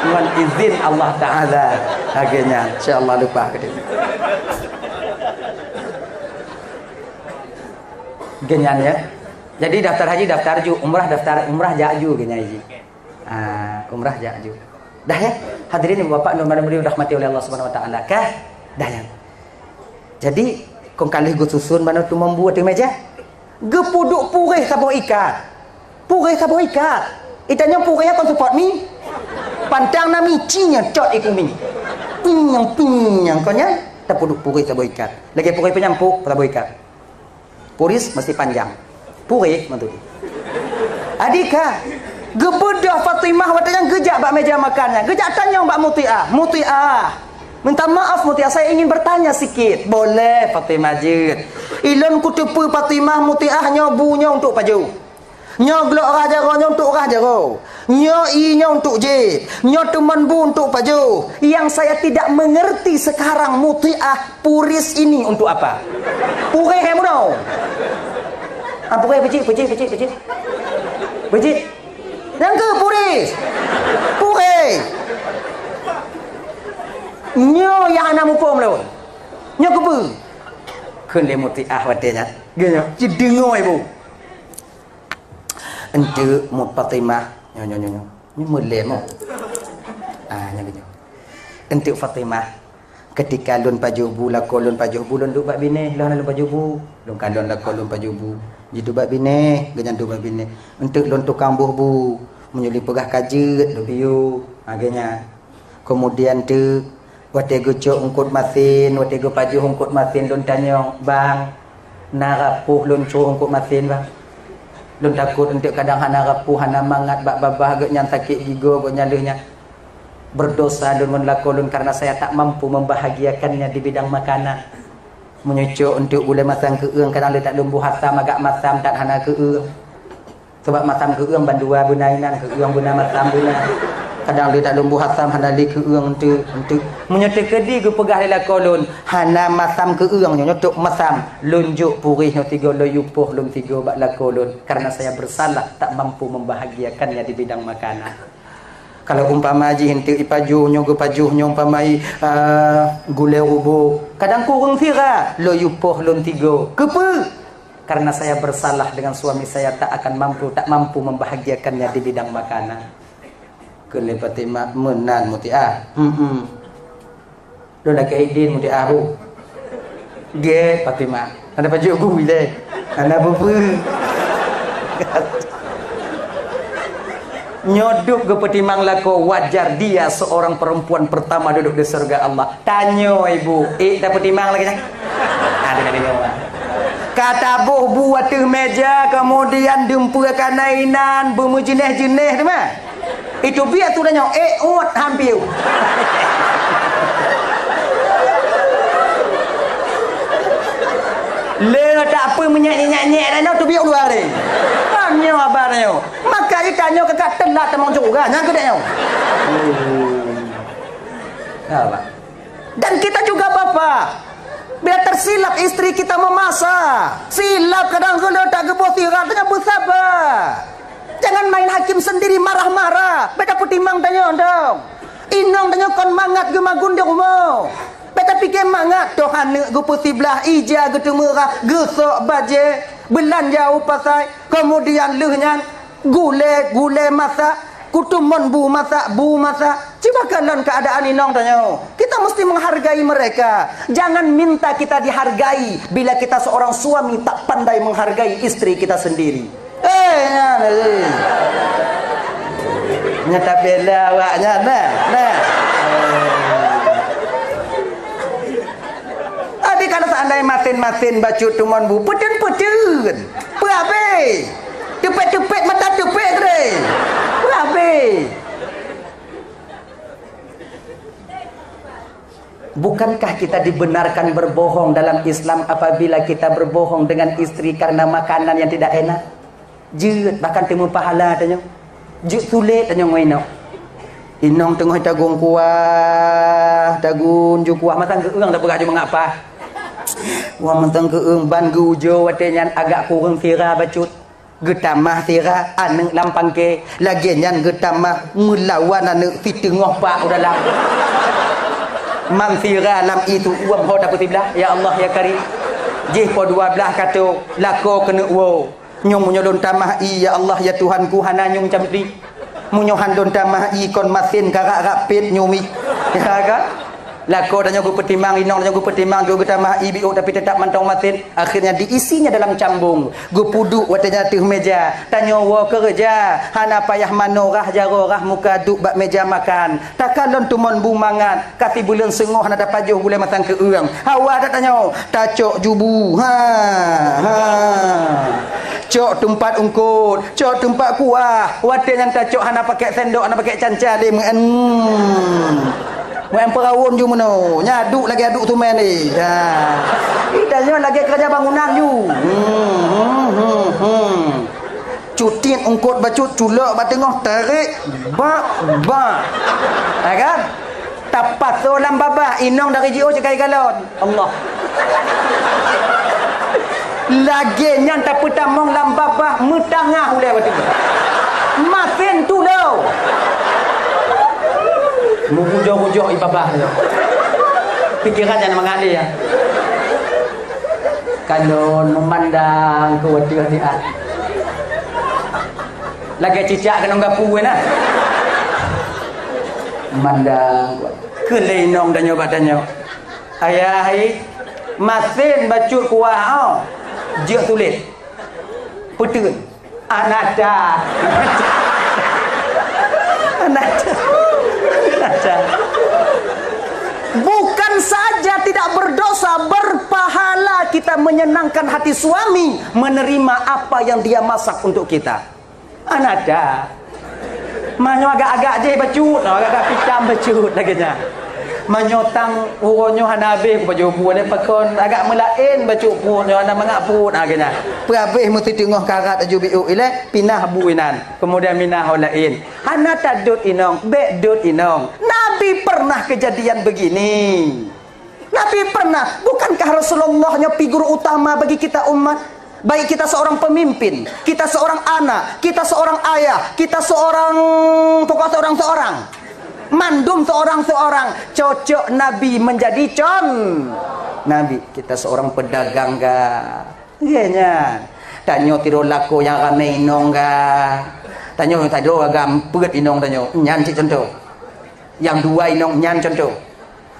Ngon izin Allah Taala. Lagèe nyan, insya Allah leupah keudéh. Lagèe nyan ya. Jadi daftar haji daftar ju, umrah daftar, umrah jak ju lagèe nyan ji. Ah, umrah jak ju. Dah ya. Hadirin ibu bapak yang dirahmati oleh Allah Subhanahu wa taala kah? Dah ya. Jadi, kon ka lheueh geususun manoe teumambu ateueh meja. Geupeuduek puréh saboh ikat. Puréh saboh ikat. Itanyoe puréh kon seupôt mi. Pantang na mi, ci nyan cot iku mi. Pinyang, pinyang kon nyan, tapeuduek puréh saboh ikat. Lagèe puréh penyampôk saboh ikat. Puris mesti panjang. Puréh mantong. Adika, geubeudôh Fatimah watèe nyan geujak bak meja makan nyan. Geujak tanyong bak Mutiah. Mutiah, minta maaf Mutiah, saya ingin bertanya sikit. Boleh Fatimah jeuet. Ilôn kuteupeue Fatimah Mutiah nyoe bu nyoe untuk pajoh. Nyoe glok rhah jaroe nyoe untuk rhah jaroe. Nyoe ie nyoe untuk jieb. Nyoe teumon bu untuk pajoh. Yang saya tidak mengerti sekarang Mutiah puris ini untuk apa? Puréh hai mudo. Ah, puréh peucit, peucit, peucit, peucit. Peucit. Nyang keu puris. Puris. Nyoe nyang hana muphom lôn. Nyoe keupeue? Kheun lé Mutiah watée nyan. Geuh nyoe, ci deungoe bu. Enteuk Mut Fatimah. Nyoe, nyoe, nyoe, nyoe. Nyoe meulém, oh. Ah, nyoe, nyoe. Enteuk Fatimah. Ketika lôn pajoh bu, lakoe lôn pajoh bu, lôn duek bak binéh, lôn hana lôn pajoh bu. Lôn kalon lakoe lôn pajoh bu. Jiduek bak binéh, geuhnyan duek bak binéh. Enteuk lôn tukang boh bu, meunyoe lôn peugah ka jeuet, lôn piôh. Ha, geuhnyan. Keumudian teuk, watée geucok eungkot masin, watée geupajoh eungkot masin lôn tanyong, "Bang, na rapoh lôn cok eungkot masin, Bang? Lôn takot enteuk kadang hana rapoh, hana mangat bak babah geuhnyan sakét gigoe geuhnyan lheueh nyan." Berdosa lôn ngon lakoe lôn karena saya tak mampu membahagiakannya di bidang makanan. Meunyoe cok enteuk gulée masam keueung, kadang lé that lôn boh asam agak masam that hana keueung. Sabab masam keueung bandua beuna inan, keueung beuna masam beuna. Kadang lé that lôn boh asam hana lé keueung enteuk, enteuk. Meunyoe teukeudi geupeugah lé lakoe lôn, hana masam keueung nyoe, nyoe tok masam, lôn jok puréh nyoe tiga lôn yupoh lôn tiga bak lakoe lôn karena saya bersalah tak mampu membahagiakannya di bidang makanan. Kalau umpama jih enteuk ipajoh nyoe geupajoh nyoe umpama i, ah, gulée rubôk, kadang kureueng sira, lôn yupoh lôn tiga. Keupeue? Karena saya bersalah dengan suami saya tak akan mampu, tak mampu membahagiakannya di bidang makanan. Kheun lé Fatimah, "Meunan Mutiah." Hmm. Lôn lakée idin Mutiah bu. Gét Fatimah. Hana pajoh bu ilée. Hana peue-peue. Nyoe duek geupeutimang lakoe, wajar dia seorang perempuan pertama duduk di surga Allah. Tanyoe ibu, ék tapeutimang lagée nyan? Ada kali nyoe. Ka taboh bu ateueh meja, kemudian dumpeue kana inan, beumeujeuneh-jeuneh teuma. Itu biak tu tanyoe, ék uet hampiu. Le tak apa meunyak-nyak-nyak dah nyoe tu biak luar deh. Paham nyoe abah nyoe. Maka ita nyoe keukat telat tamong syurga, nyang keudak nyoe. Nampak? Dan kita juga bapa, bila tersilap istri kita memasak, silap kadang gula tak geuboh sirat dengan bersabar. Jangan main hakim sendiri marah-marah. Beda peutimang tanyoe dong. Inong tanyoe kon mangat geumagun di rumoh. Beda pikir mangat toh aneuk geupeusiblah ija geuteumeurah geusok bajée beulanja u pasai. Kemudian lheueh nyan gulée-gulée masak, kutumon bu masak, bu masak. Cuba kalon keadaan inong tanyoe. Kita mesti menghargai mereka. Jangan minta kita dihargai bila kita seorang suami tak pandai menghargai istri kita sendiri. Eh, nyan, eh. Nyata bela awak nyan, nah, nah. Tapi kalau seandai masin-masin bacut tumon bu, peten-peten. Peuhabéh. Teupat-teupat mata teupat teuh. Peuhabéh. Bukankah kita dibenarkan berbohong dalam Islam apabila kita berbohong dengan istri karena makanan yang tidak enak? Jeuet, bahkan teuma pahala tanyoe. Jeuet sulet tanyoe ngon inong. Inong teungoh tagun kuah, tagun ju kuah, mantong keueung tapeugah ju mangapa. Wah, mantong keueung ban geuujoe watée nyan agak kureueng sira bacut. Geutamah sira aneuk lam pangke, lagée nyan geutamah meulawan aneuk pih teungoh bak u dalam. Mam sira lam ié tu uem ho tapeusiblah, ya Allah ya Karim. Jih po dua blaih kato, lakoe keuneuk woe. Nyoe meunyoe lôn tamah ié, ya Allah ya Tuhanku, hana nyueng cam tri. Meunyoe han lôn tamah ié kon masin karak-rak pet nyoe mi. Ya kan? Lakoe tanyoe geupeutimang, inong tanyoe geupeutimang, jeuet geutamah ié biôh tapi teutap mantong masin. Akhirnya diisinya dalam cambong. Geupeuduek watée nyan ateueh meja. Tanyoe woe keureuja, hana payah manoe rhah jaroe rhah muka duek bak meja makan. Takalon tumon bu mangat, ka sibuleuen seungoh hana tapajoh gulée masang keueung. Hawa that tanyoe, tacok ju bu. Ha, ha. Cok teumpat eungkot, cok teumpat kuah. Watée nyan tacok hana pakai sendok, hana pakai canca lé meu'en. Meu'en peurawon ju meunoe. Nya aduk lagée aduk tumén lé. Ha. Ih, tanyoe lagée keureuja bangunan ju. Hmm, hmm, hmm, hmm. Cutiet eungkot bacut culok bak teungoh tarék bak, bak. Ha kan? Tapasoe lam babah, inong dari jiôh sikai galon. Allah. Lagée nyan tapeutamong lam babah meutangah ulée watée. Masin tu Meugujoh-gujoh ié babah nyoe. Pikeran nyan mangat lé ya. Kalon meumandang keu watèe siat. Lagèe cicak keunong gapu na. Mandang. Kheun lé inong tanyoe bak tanyoe. Ayah hai, masen bacut kuah oh. Jeuet tuléh. Peuteun. Anata. Anata. Anata. Bukan saja tidak berdosa, berpahala kita menyenangkan hati suami, menerima apa yang dia masak untuk kita. Anata. Meunyoe agak-agak jih bacut, agak-agak pitam bacut lagèe nyan. Meunyoe tang uroe nyoe hana habéh kupajoh buet, pakon agak meulaén bacut pruet nyoe hana mangat pruet, ha, lagèe nyan. Peuhabéh meuteungoh karat aju biôk ilèe, pinah bu inan. Keumudian minah ho laén. Hana tadot inong, bèk dot inong. Nabi pernah kejadian begini. Nabi pernah, bukankah Rasulullah nyoe figur utama bagi kita umat? Baik kita seorang pemimpin, kita seorang anak, kita seorang ayah, kita seorang, pokok seorang-seorang. Mandum seorang-seorang cocok Nabi menjadi con-, Nabi. Kita seorang pedagang ga. Iya nyan. Tanyoe tiroe lakoe nyang ramé inong ga. Tanyoe tiroe agam peuet inong tanyoe. Nyan cit contoh. Nyang dua inong nyan contoh.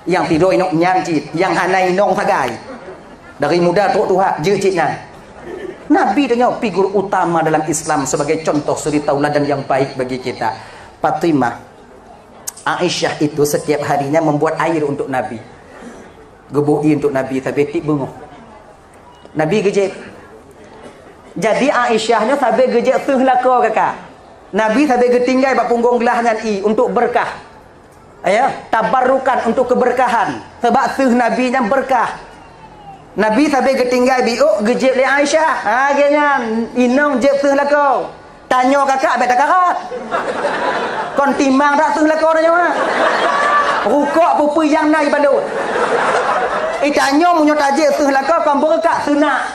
Nyang tiroe inong nyan cit. Nyang hana inong sagai. Dari muda trok tuha, jeuet cit nyan. Nabi tanyoe figur utama dalam Islam sebagai contoh suri tauladan yang baik bagi kita. Fatimah, Aisyah itu setiap harinya membuat air untuk Nabi. Geuboh ié untuk Nabi sabe tiep beungoh. Nabi geujép. Jadi Aisyah nyoe sabe geujép seuh lakoe kaka. Nabi sabe geutinggai bak punggong glah nyan ié untuk beurkah. Ya, tabarrukan, untuk keberkahan. Sebab seuh Nabi nyan beurkah. Nabi sabe geutinggai biôk geujép lé Aisyah. Ha, lagèe nyan, inong jép seuh lakoe. Tanyoe kakak bèk takarat. Kon timang that seuh lakoe tanyoe, ha? Rukok peue-peue nyang na ibalot. Eh, tanyoe meunyoe tajép seuh lakoe, kon beureukat seunak.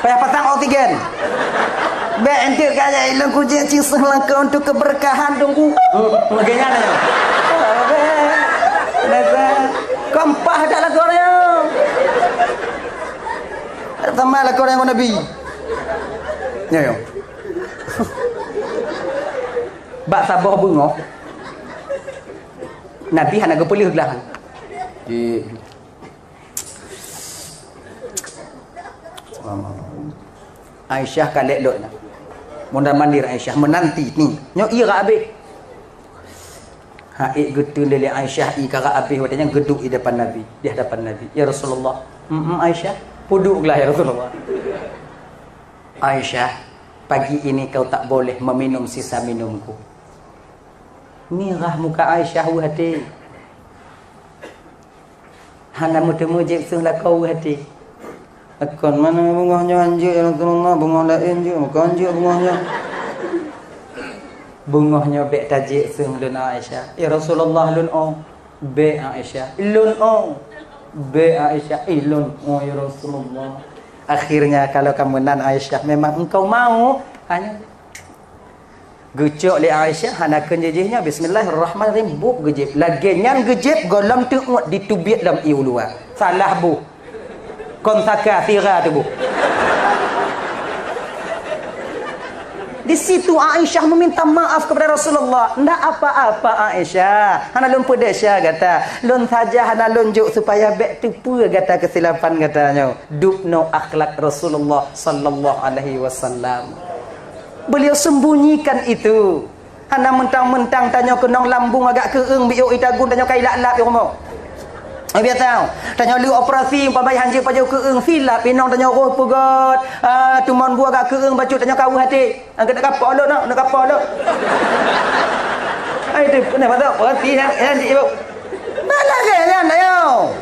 Payah pasang oksigen. Bèk enteuk kajak ilôn kujép cit seuh lakoe untuk keberkahan, Teungku. Hmm, lagèe nyan tanyoe. Kon paih that lakoe tanyoe. Sama lakoe tanyoe ngon Nabi. Nyoe, nyoe. Bak saboh beungoh, Nabi hana geupeuleueh glah. Di Aisyah ka lheueh lôt na. Mondar-mandir Aisyah meunanti ni. Nyoe ié rab abéh. Ha, ék geuteun lé Aisyah ié ka rab abéh watèe nyan geuduek di depan Nabi, di hadapan Nabi. "Ya Rasulullah." "Mm-mm, Aisyah." "Peuduek glah, ya Rasulullah." "Aisyah, pagi ini kau tak boleh meminum sisa minumku." Mirah muka Aisyah weueh até. Hana meuteumé jép seuh lakoe weueh até. "Kon mana beungoh nyoe hanjeuet, ya Rasulullah, beungoh laén jeuet, meuka hanjeuet beungoh nyoe." "Beungoh nyoe bèk tajép seuh lôn, Aisyah." "Ya Rasulullah, lôn 'oh." "Bèk, Aisyah." "Lôn 'oh." "Bèk, Aisyah." "Ih, lôn 'oh, ya Rasulullah." "Akhirnya kalau ka meunan, Aisyah, memang engkau mau, hanya." Geucok lé Aisyah, hana kheun jih nyan, "Bismillahirrahmanirrahim," bup geujép. Lagèe nyan geujép, gohlom teuôt diteubiet lom ié u luwa. Salah buh. Kon saka, sira teuh buh. Di situ Aisyah meminta maaf kepada Rasulullah. "Ndak apa-apa, Aisyah. Hana lôn peudesya gata. Lôn saja hana lôn jok supaya bèk teupeue gata keusilapan gata nyoe." Dubnoe akhlak Rasulullah sallallahu alaihi wasallam. Beliau sembunyikan itu. Hana meuntang-meuntang tanyoe keunong lambung agak keueung biôk itagun tanyoe kai lap-lap di rumoh. Biasa, tanyoe lheueh operasi umpama hanjeuet pajoh keueung, silap inong tanyoe roh peugöt, ah, teuma bu agak keueung bacut tanyoe ka weueh até. Ah, keuneuk kapok lôn, keuneuk kapok lôn. Ai tu, keuneuk patah operasi nyan, nyan cit ibu. Malah lagèe nyan tanyoe.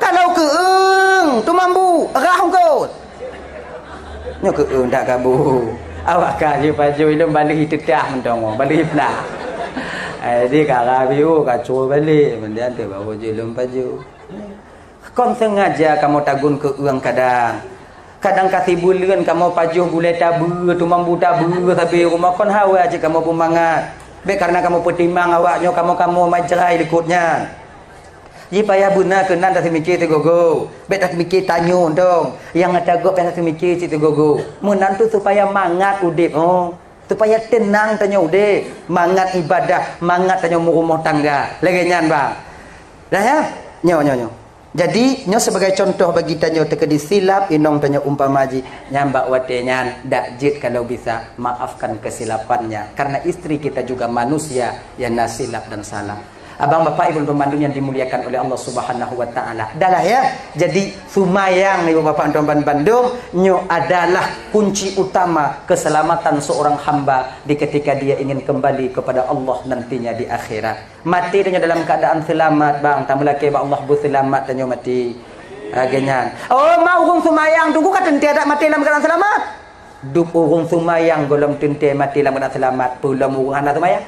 Kalau keueung, teuma bu, rhah eungkôt. Nyoe keueung that ka bu. Awak ka jeuet pajoh ilôn baleuh iteutah mantong, baleuh iplah. Ai, di ka rabi u, ka cue balek, kemudian tu baru jeuet lôn pajoh. Kon sengaja kamoe tagun keueung kadang. Kadang ka sibuleuen kamoe pajoh gulai tabeue, teuma bu tabeue sabe rumoh kon hawa cit kamoe beumangat. Bék karena kamoe peutimang awak nyoe, kamoe-kamoe majrai likot nyan. Jipayah beuna keunan taseumiké sigoe-goe. Bék taseumiké tanyoe dong. Nyang ata gob payah taseumiké sigoe-goe. Meunan tu supaya mangat udeb, oh. Supaya teunang tanyoe udeb. Mangat ibadah, mangat tanyoe meurumoh tangga. Lagée nyan, bang. Dah, ya? Nyoe, nyoe, nyoe. Jadi, nyoe sebagai contoh bagi tanyoe teukeudi silap inong tanyoe umpama jih, nyan bak watée nyan dak jeuet kalau bisa maafkan kesilapannya, karena istri kita juga manusia yang na silap dan salah. Abang bapak ibu teman bandum yang dimuliakan oleh Allah Subhanahu wa taala. Dah lah ya. Jadi, sumayang ibu bapak teman bandum nyoe adalah kunci utama keselamatan seorang hamba di ketika dia ingin kembali kepada Allah nantinya di akhirat. Maté tanyoe dalam keadaan seulamat, bang. Tameulakée bak Allah beuseulamat tanyoe maté. Lagée nyan. Oh, ma ureuëng seumayang teungku ka teuntée dak maté dalam keadaan seulamat? Dub ureuëng seumayang gohlom teuntée maté dalam keadaan seulamat, peue lom ureuëng hana seumayang?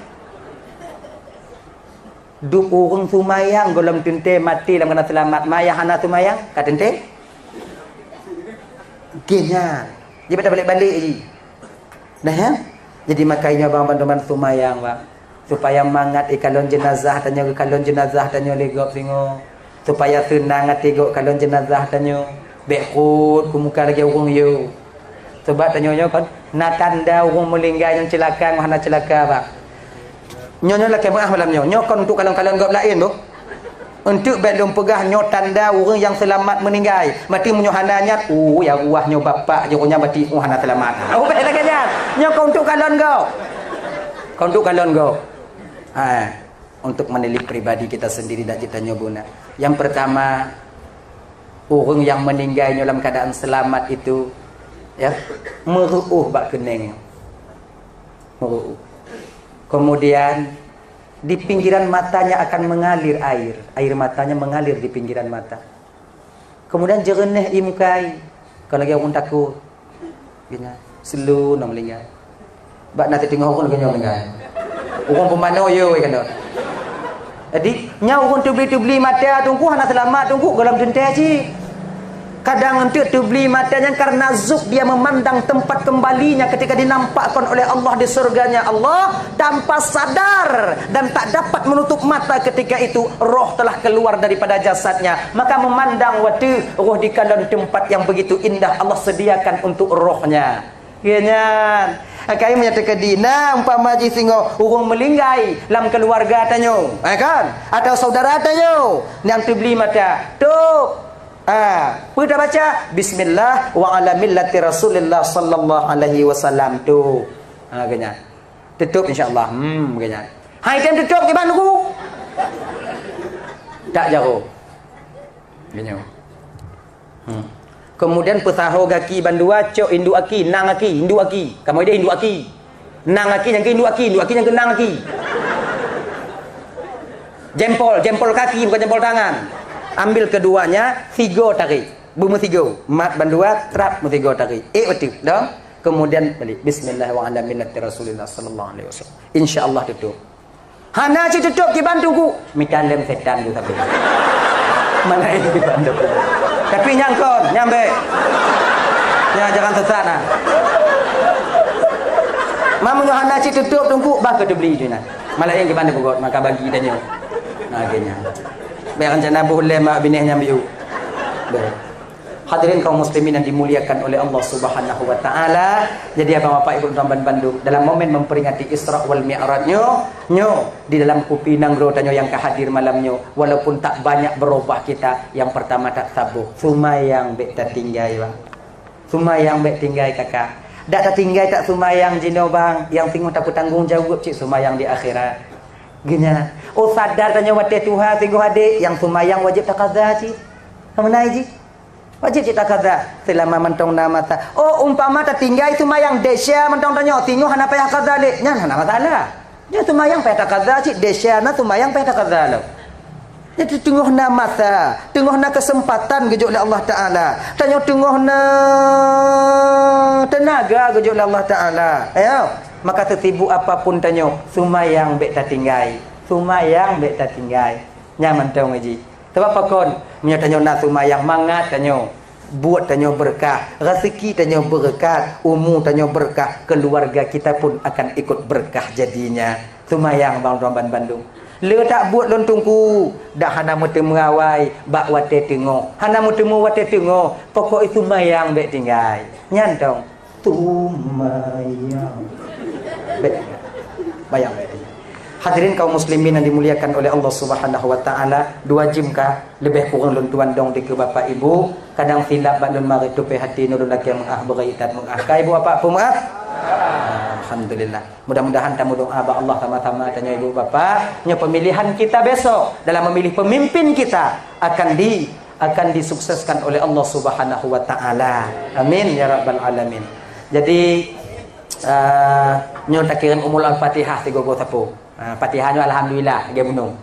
Dub ureuëng seumayang gohlom teuntée maté dalam keadaan seulamat, ma nyang hana seumayang ka teuntée? Lagée nyan. Jadi bak tabalek-balek jih. Nah, ya? Jadi, makajih nyoe bang bantuman seumayang, bang. Supaya mangat ikalon jeunazah tanyoe, geukalon jeunazah tanyoe lé gob singoh. Supaya seunang até gob kalon jeunazah tanyoe. Bék rhot keu muka lagée ureuëng yue. Sebab tanyoe nyoe kon na tanda ureuëng meuninggai nyang ceulaka ngon hana ceulaka, bang. Nyoe, nyoe lakée meuáh malam nyoe. Nyoe kon untuk kalon-kalon gob laén, boh. Eunteuk bék lôn peugah nyoe tanda ureuëng nyang seulamat meuninggai. Maté meunyoe hana nyan, oh, ya Allah, nyoe bapak jih, nyoe bapak, oh, hana seulamat. Oh, bék lagée nyan. Nyoe ka untuk kalon gob. Ka untuk kalon gob. Ha, untuk menilik pribadi kita sendiri dak jeuet tanyoe beuna. Yang pertama, ureuëng nyang meuninggai nyoe lam keadaan seulamat itu, ya, meureuôh bak keunéng. Meureuôh. Kemudian, di pinggiran matanya akan mengalir air. Air matanya mengalir di pinggiran mata. Kemudian jeureunéh ie mukai. Kon lagée ureuëng takot. Geuhnyan. Seuleu na meuninggai. Bak na siteungoh ureuëng lagée nyoe meuninggai. Ureuëng peumanoe yo, kan. Jadi, nyan ureuëng teubli-teubli mata teungku hana seulamat teungku gohlom teuntée cit. Kadang eunteuk teubli mata nyan karena zuk dia memandang tempat kembalinya ketika dinampakkan oleh Allah di surganya Allah, tanpa sadar dan tak dapat menutup mata ketika itu roh telah keluar daripada jasadnya. Maka memandang watée roh dikalon tempat yang begitu indah Allah sediakan untuk rohnya. Geuhnyan. Akai meunyoe teukeudi na umpama jih singoh ureuëng meuninggai lam keuluwarga tanyoe, eh kan? Atawa saudara tanyoe nyang teubli mata. Tup. Ah, peue tabaca? Bismillah wa ala millati Rasulillah sallallahu alaihi wasallam. Tup. Ha, geuhnyan. Tutup insya-Allah. Hmm, geuhnyan. Hai tem tutup kiban ku. Tak jaro. Geuhnyan. Hmm. Kemudian peusaho gaki bandua cok induk aki, nang aki, induk aki. Kamoe ideh induk aki. Nang aki nyang keu induk aki, induk aki nyang keu nang aki. Jempol, jempol kaki bukan jempol tangan. Ambil keduanya, sigo tarik. Beumeusigo, mat bandua trap meusigo tarik. Eh betul, dah. Kemudian balik. Bismillah wa ala millati Rasulillah sallallahu alaihi wasallam. Insya Allah tutup. Hana cit tutup kiban tuku. Mita lem setan tu tapi. Mana itu kiban tu? Tapi nyang kon, nyambe. Ya jangan sesat nah. Mamu hana cit tutup tungku bah ke beli tu nah. Malah yang kiban tu buat maka bagi tanya. Nah, akhirnya. Biar rencana boh lem mak bineh nyambiu. Baik. Hadirin kaum muslimin yang dimuliakan oleh Allah Subhanahu wa taala. Jadi abang bapak ibu tuan bandum, dalam momen memperingati Isra wal Mi'raj nyoe, nyoe di dalam kupi nanggroe tanyoe yang ka hadir malam nyoe, walaupun tak banyak berubah kita, yang pertama tak saboh. Sumayang bek tatinggai bang. Sumayang bek tinggai kakak. Dak tatinggai tak sumayang jinoe bang, yang singoh tapeutanggong jaweueb cit sumayang di akhirat. Geuhnyan. Oh sadar tanyoe watée tuha singoh adek, yang sumayang wajib takaza cit. Kamu naik jih? Wajib cit takaza selama mantong na masa. Oh, umpama tatinggai sumayang desya mantong tanyoe, singoh hana payah kaza lé. Nyan hana masalah. Nyoe sumayang payah takaza cit, desya na sumayang payah takaza lom. Jadi teungoh na masa, teungoh na kesempatan geujok lé Allah Taala. Tanyoe teungoh na tenaga geujok lé Allah Taala. Ya, maka sesibuk apapun tanyoe, sumayang bek tatinggai. Sumayang bek tatinggai. Nyan mantong jih. Sebab pakon, meunyoe tanyoe na sumayang mangat tanyoe, buet tanyoe berkah, rezeki tanyoe berkat, umu tanyoe berkah, keluarga kita pun akan ikut berkah jadinya. Seumayang bang droe ban bandum. Le that buet lôn teungku, dak hana meuteumé awai bak watée teungoh. Hana meuteumé watée teungoh, pokok seumayang bék tinggai. Nyan tong. Seumayang. Bék tinggai. Bayang bék tinggai. Hadirin kaum muslimin yang dimuliakan oleh Allah Subhanahu wa taala, dua jim ka leubeh kureueng lôn tuan dong dikeue bapak ibu, kadang silap bak lôn marit tupée hati nyoe lôn lakée meu'ah beugai that meu'ah. Ka ibu bapak peumeu'ah? Alhamdulillah. Mudah-mudahan tamu doa bak Allah sama-sama tanyoe ibu bapak. Nyoe pemilihan kita besok dalam memilih pemimpin kita akan di akan disukseskan oleh Allah Subhanahu wa taala. Amin ya rabbal alamin. Jadi uh, nyoe takirim umul al-Fatihah tiga go sapo. Uh, Fatihah nyoe alhamdulillah dia bunuh.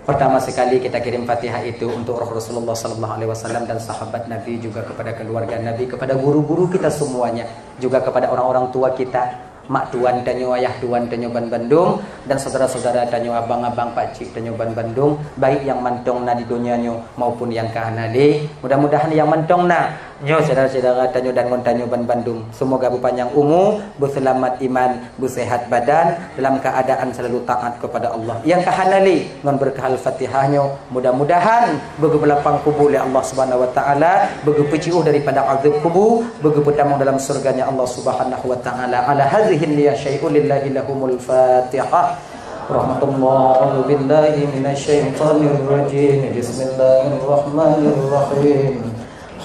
Pertama sekali kita kirim Fatihah itu untuk roh Rasulullah sallallahu alaihi wasallam dan sahabat Nabi, juga kepada keluarga Nabi, kepada guru-guru kita semuanya, juga kepada orang-orang tua kita, mak tuan tanyoe, ayah tuan tanyoe ban bandum, dan saudara-saudara tanyoe, abang-abang, pakcik tanyoe ban bandum, baik yang mantong na di dunia nyoe maupun yang ka hana lé. Mudah-mudahan yang mantong na nyoe syedara-syedara tanyoe dan ngon tanyoe ban bandum. Semoga beupanyang umu, beuseulamat iman, beusehat badan, dalam keadaan selalu taat kepada Allah. Yang ka hana lé ngon berkah Al-Fatihah nyoe, mudah-mudahan beugeupeu lapang kubu lé Allah Subhanahu wa taala, beugeupeu jiôh daripada azab kubu, beugeupeu tamong dalam surganya Allah Subhanahu wa taala. Ala hadzihin niyah syai'un lillahi lahumul Fatihah. Rahmatullah, a'udzu billahi minasy syaithanir rajim. Bismillahirrahmanirrahim.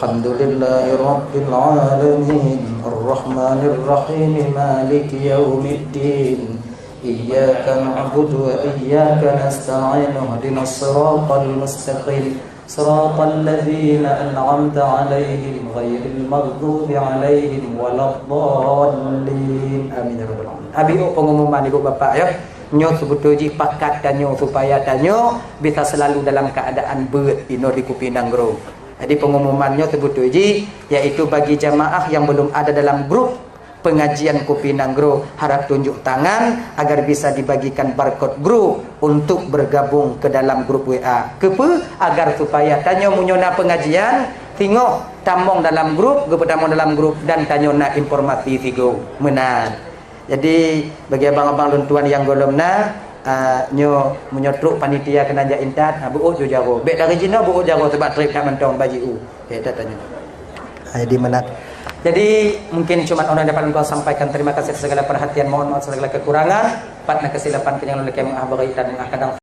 Alhamdulillahi rabbil alamin. Arrahmanirrahim. Maliki yaumiddin. Iyyaka na'budu wa iyyaka nasta'in. Ihdinas siratal mustaqim. Siratal ladzina an'amta 'alaihim ghairil maghdubi 'alaihim waladdallin. Amin ya rabbal alamin. Abi, oh, pengumuman ibu bapak ya. Nyoe seubeutôi jih pakat tanyoe supaya tanyoe bisa selalu dalam keadaan beuet inoe di Kupi Nanggroe. Jadi pengumuman nyoe seubeutôi jih, yaitu bagi jamaah yang belum ada dalam grup pengajian Kupi Nanggroe, harap tunjuk tangan agar bisa dibagikan barcode grup untuk bergabung ke dalam grup W A. Keupeu? Agar supaya tanyoe meunyoe na pengajian, singoh tamong dalam grup, geupeutamong dalam grup dan tanyoe na informasi sigoe. Meunan. Jadi bagi abang-abang lôn tuan nyang gohlom na, ah, nyoe meunyoe trok panitia keunan jak intat, ah, beuôt ju jaroe. Bék dari jinoe beuôt jaroe sabab trép that mantong bak jiôh. Oke, dah tanya. Ah, jadi meunan. Jadi mungkin cuma ono dapat engkau sampaikan. Terima kasih atas segala perhatian, mohon maaf atas segala kekurangan. Pat na kesilapan kenyang lôn lakée meu'ah beugai dan meu'ah kadang.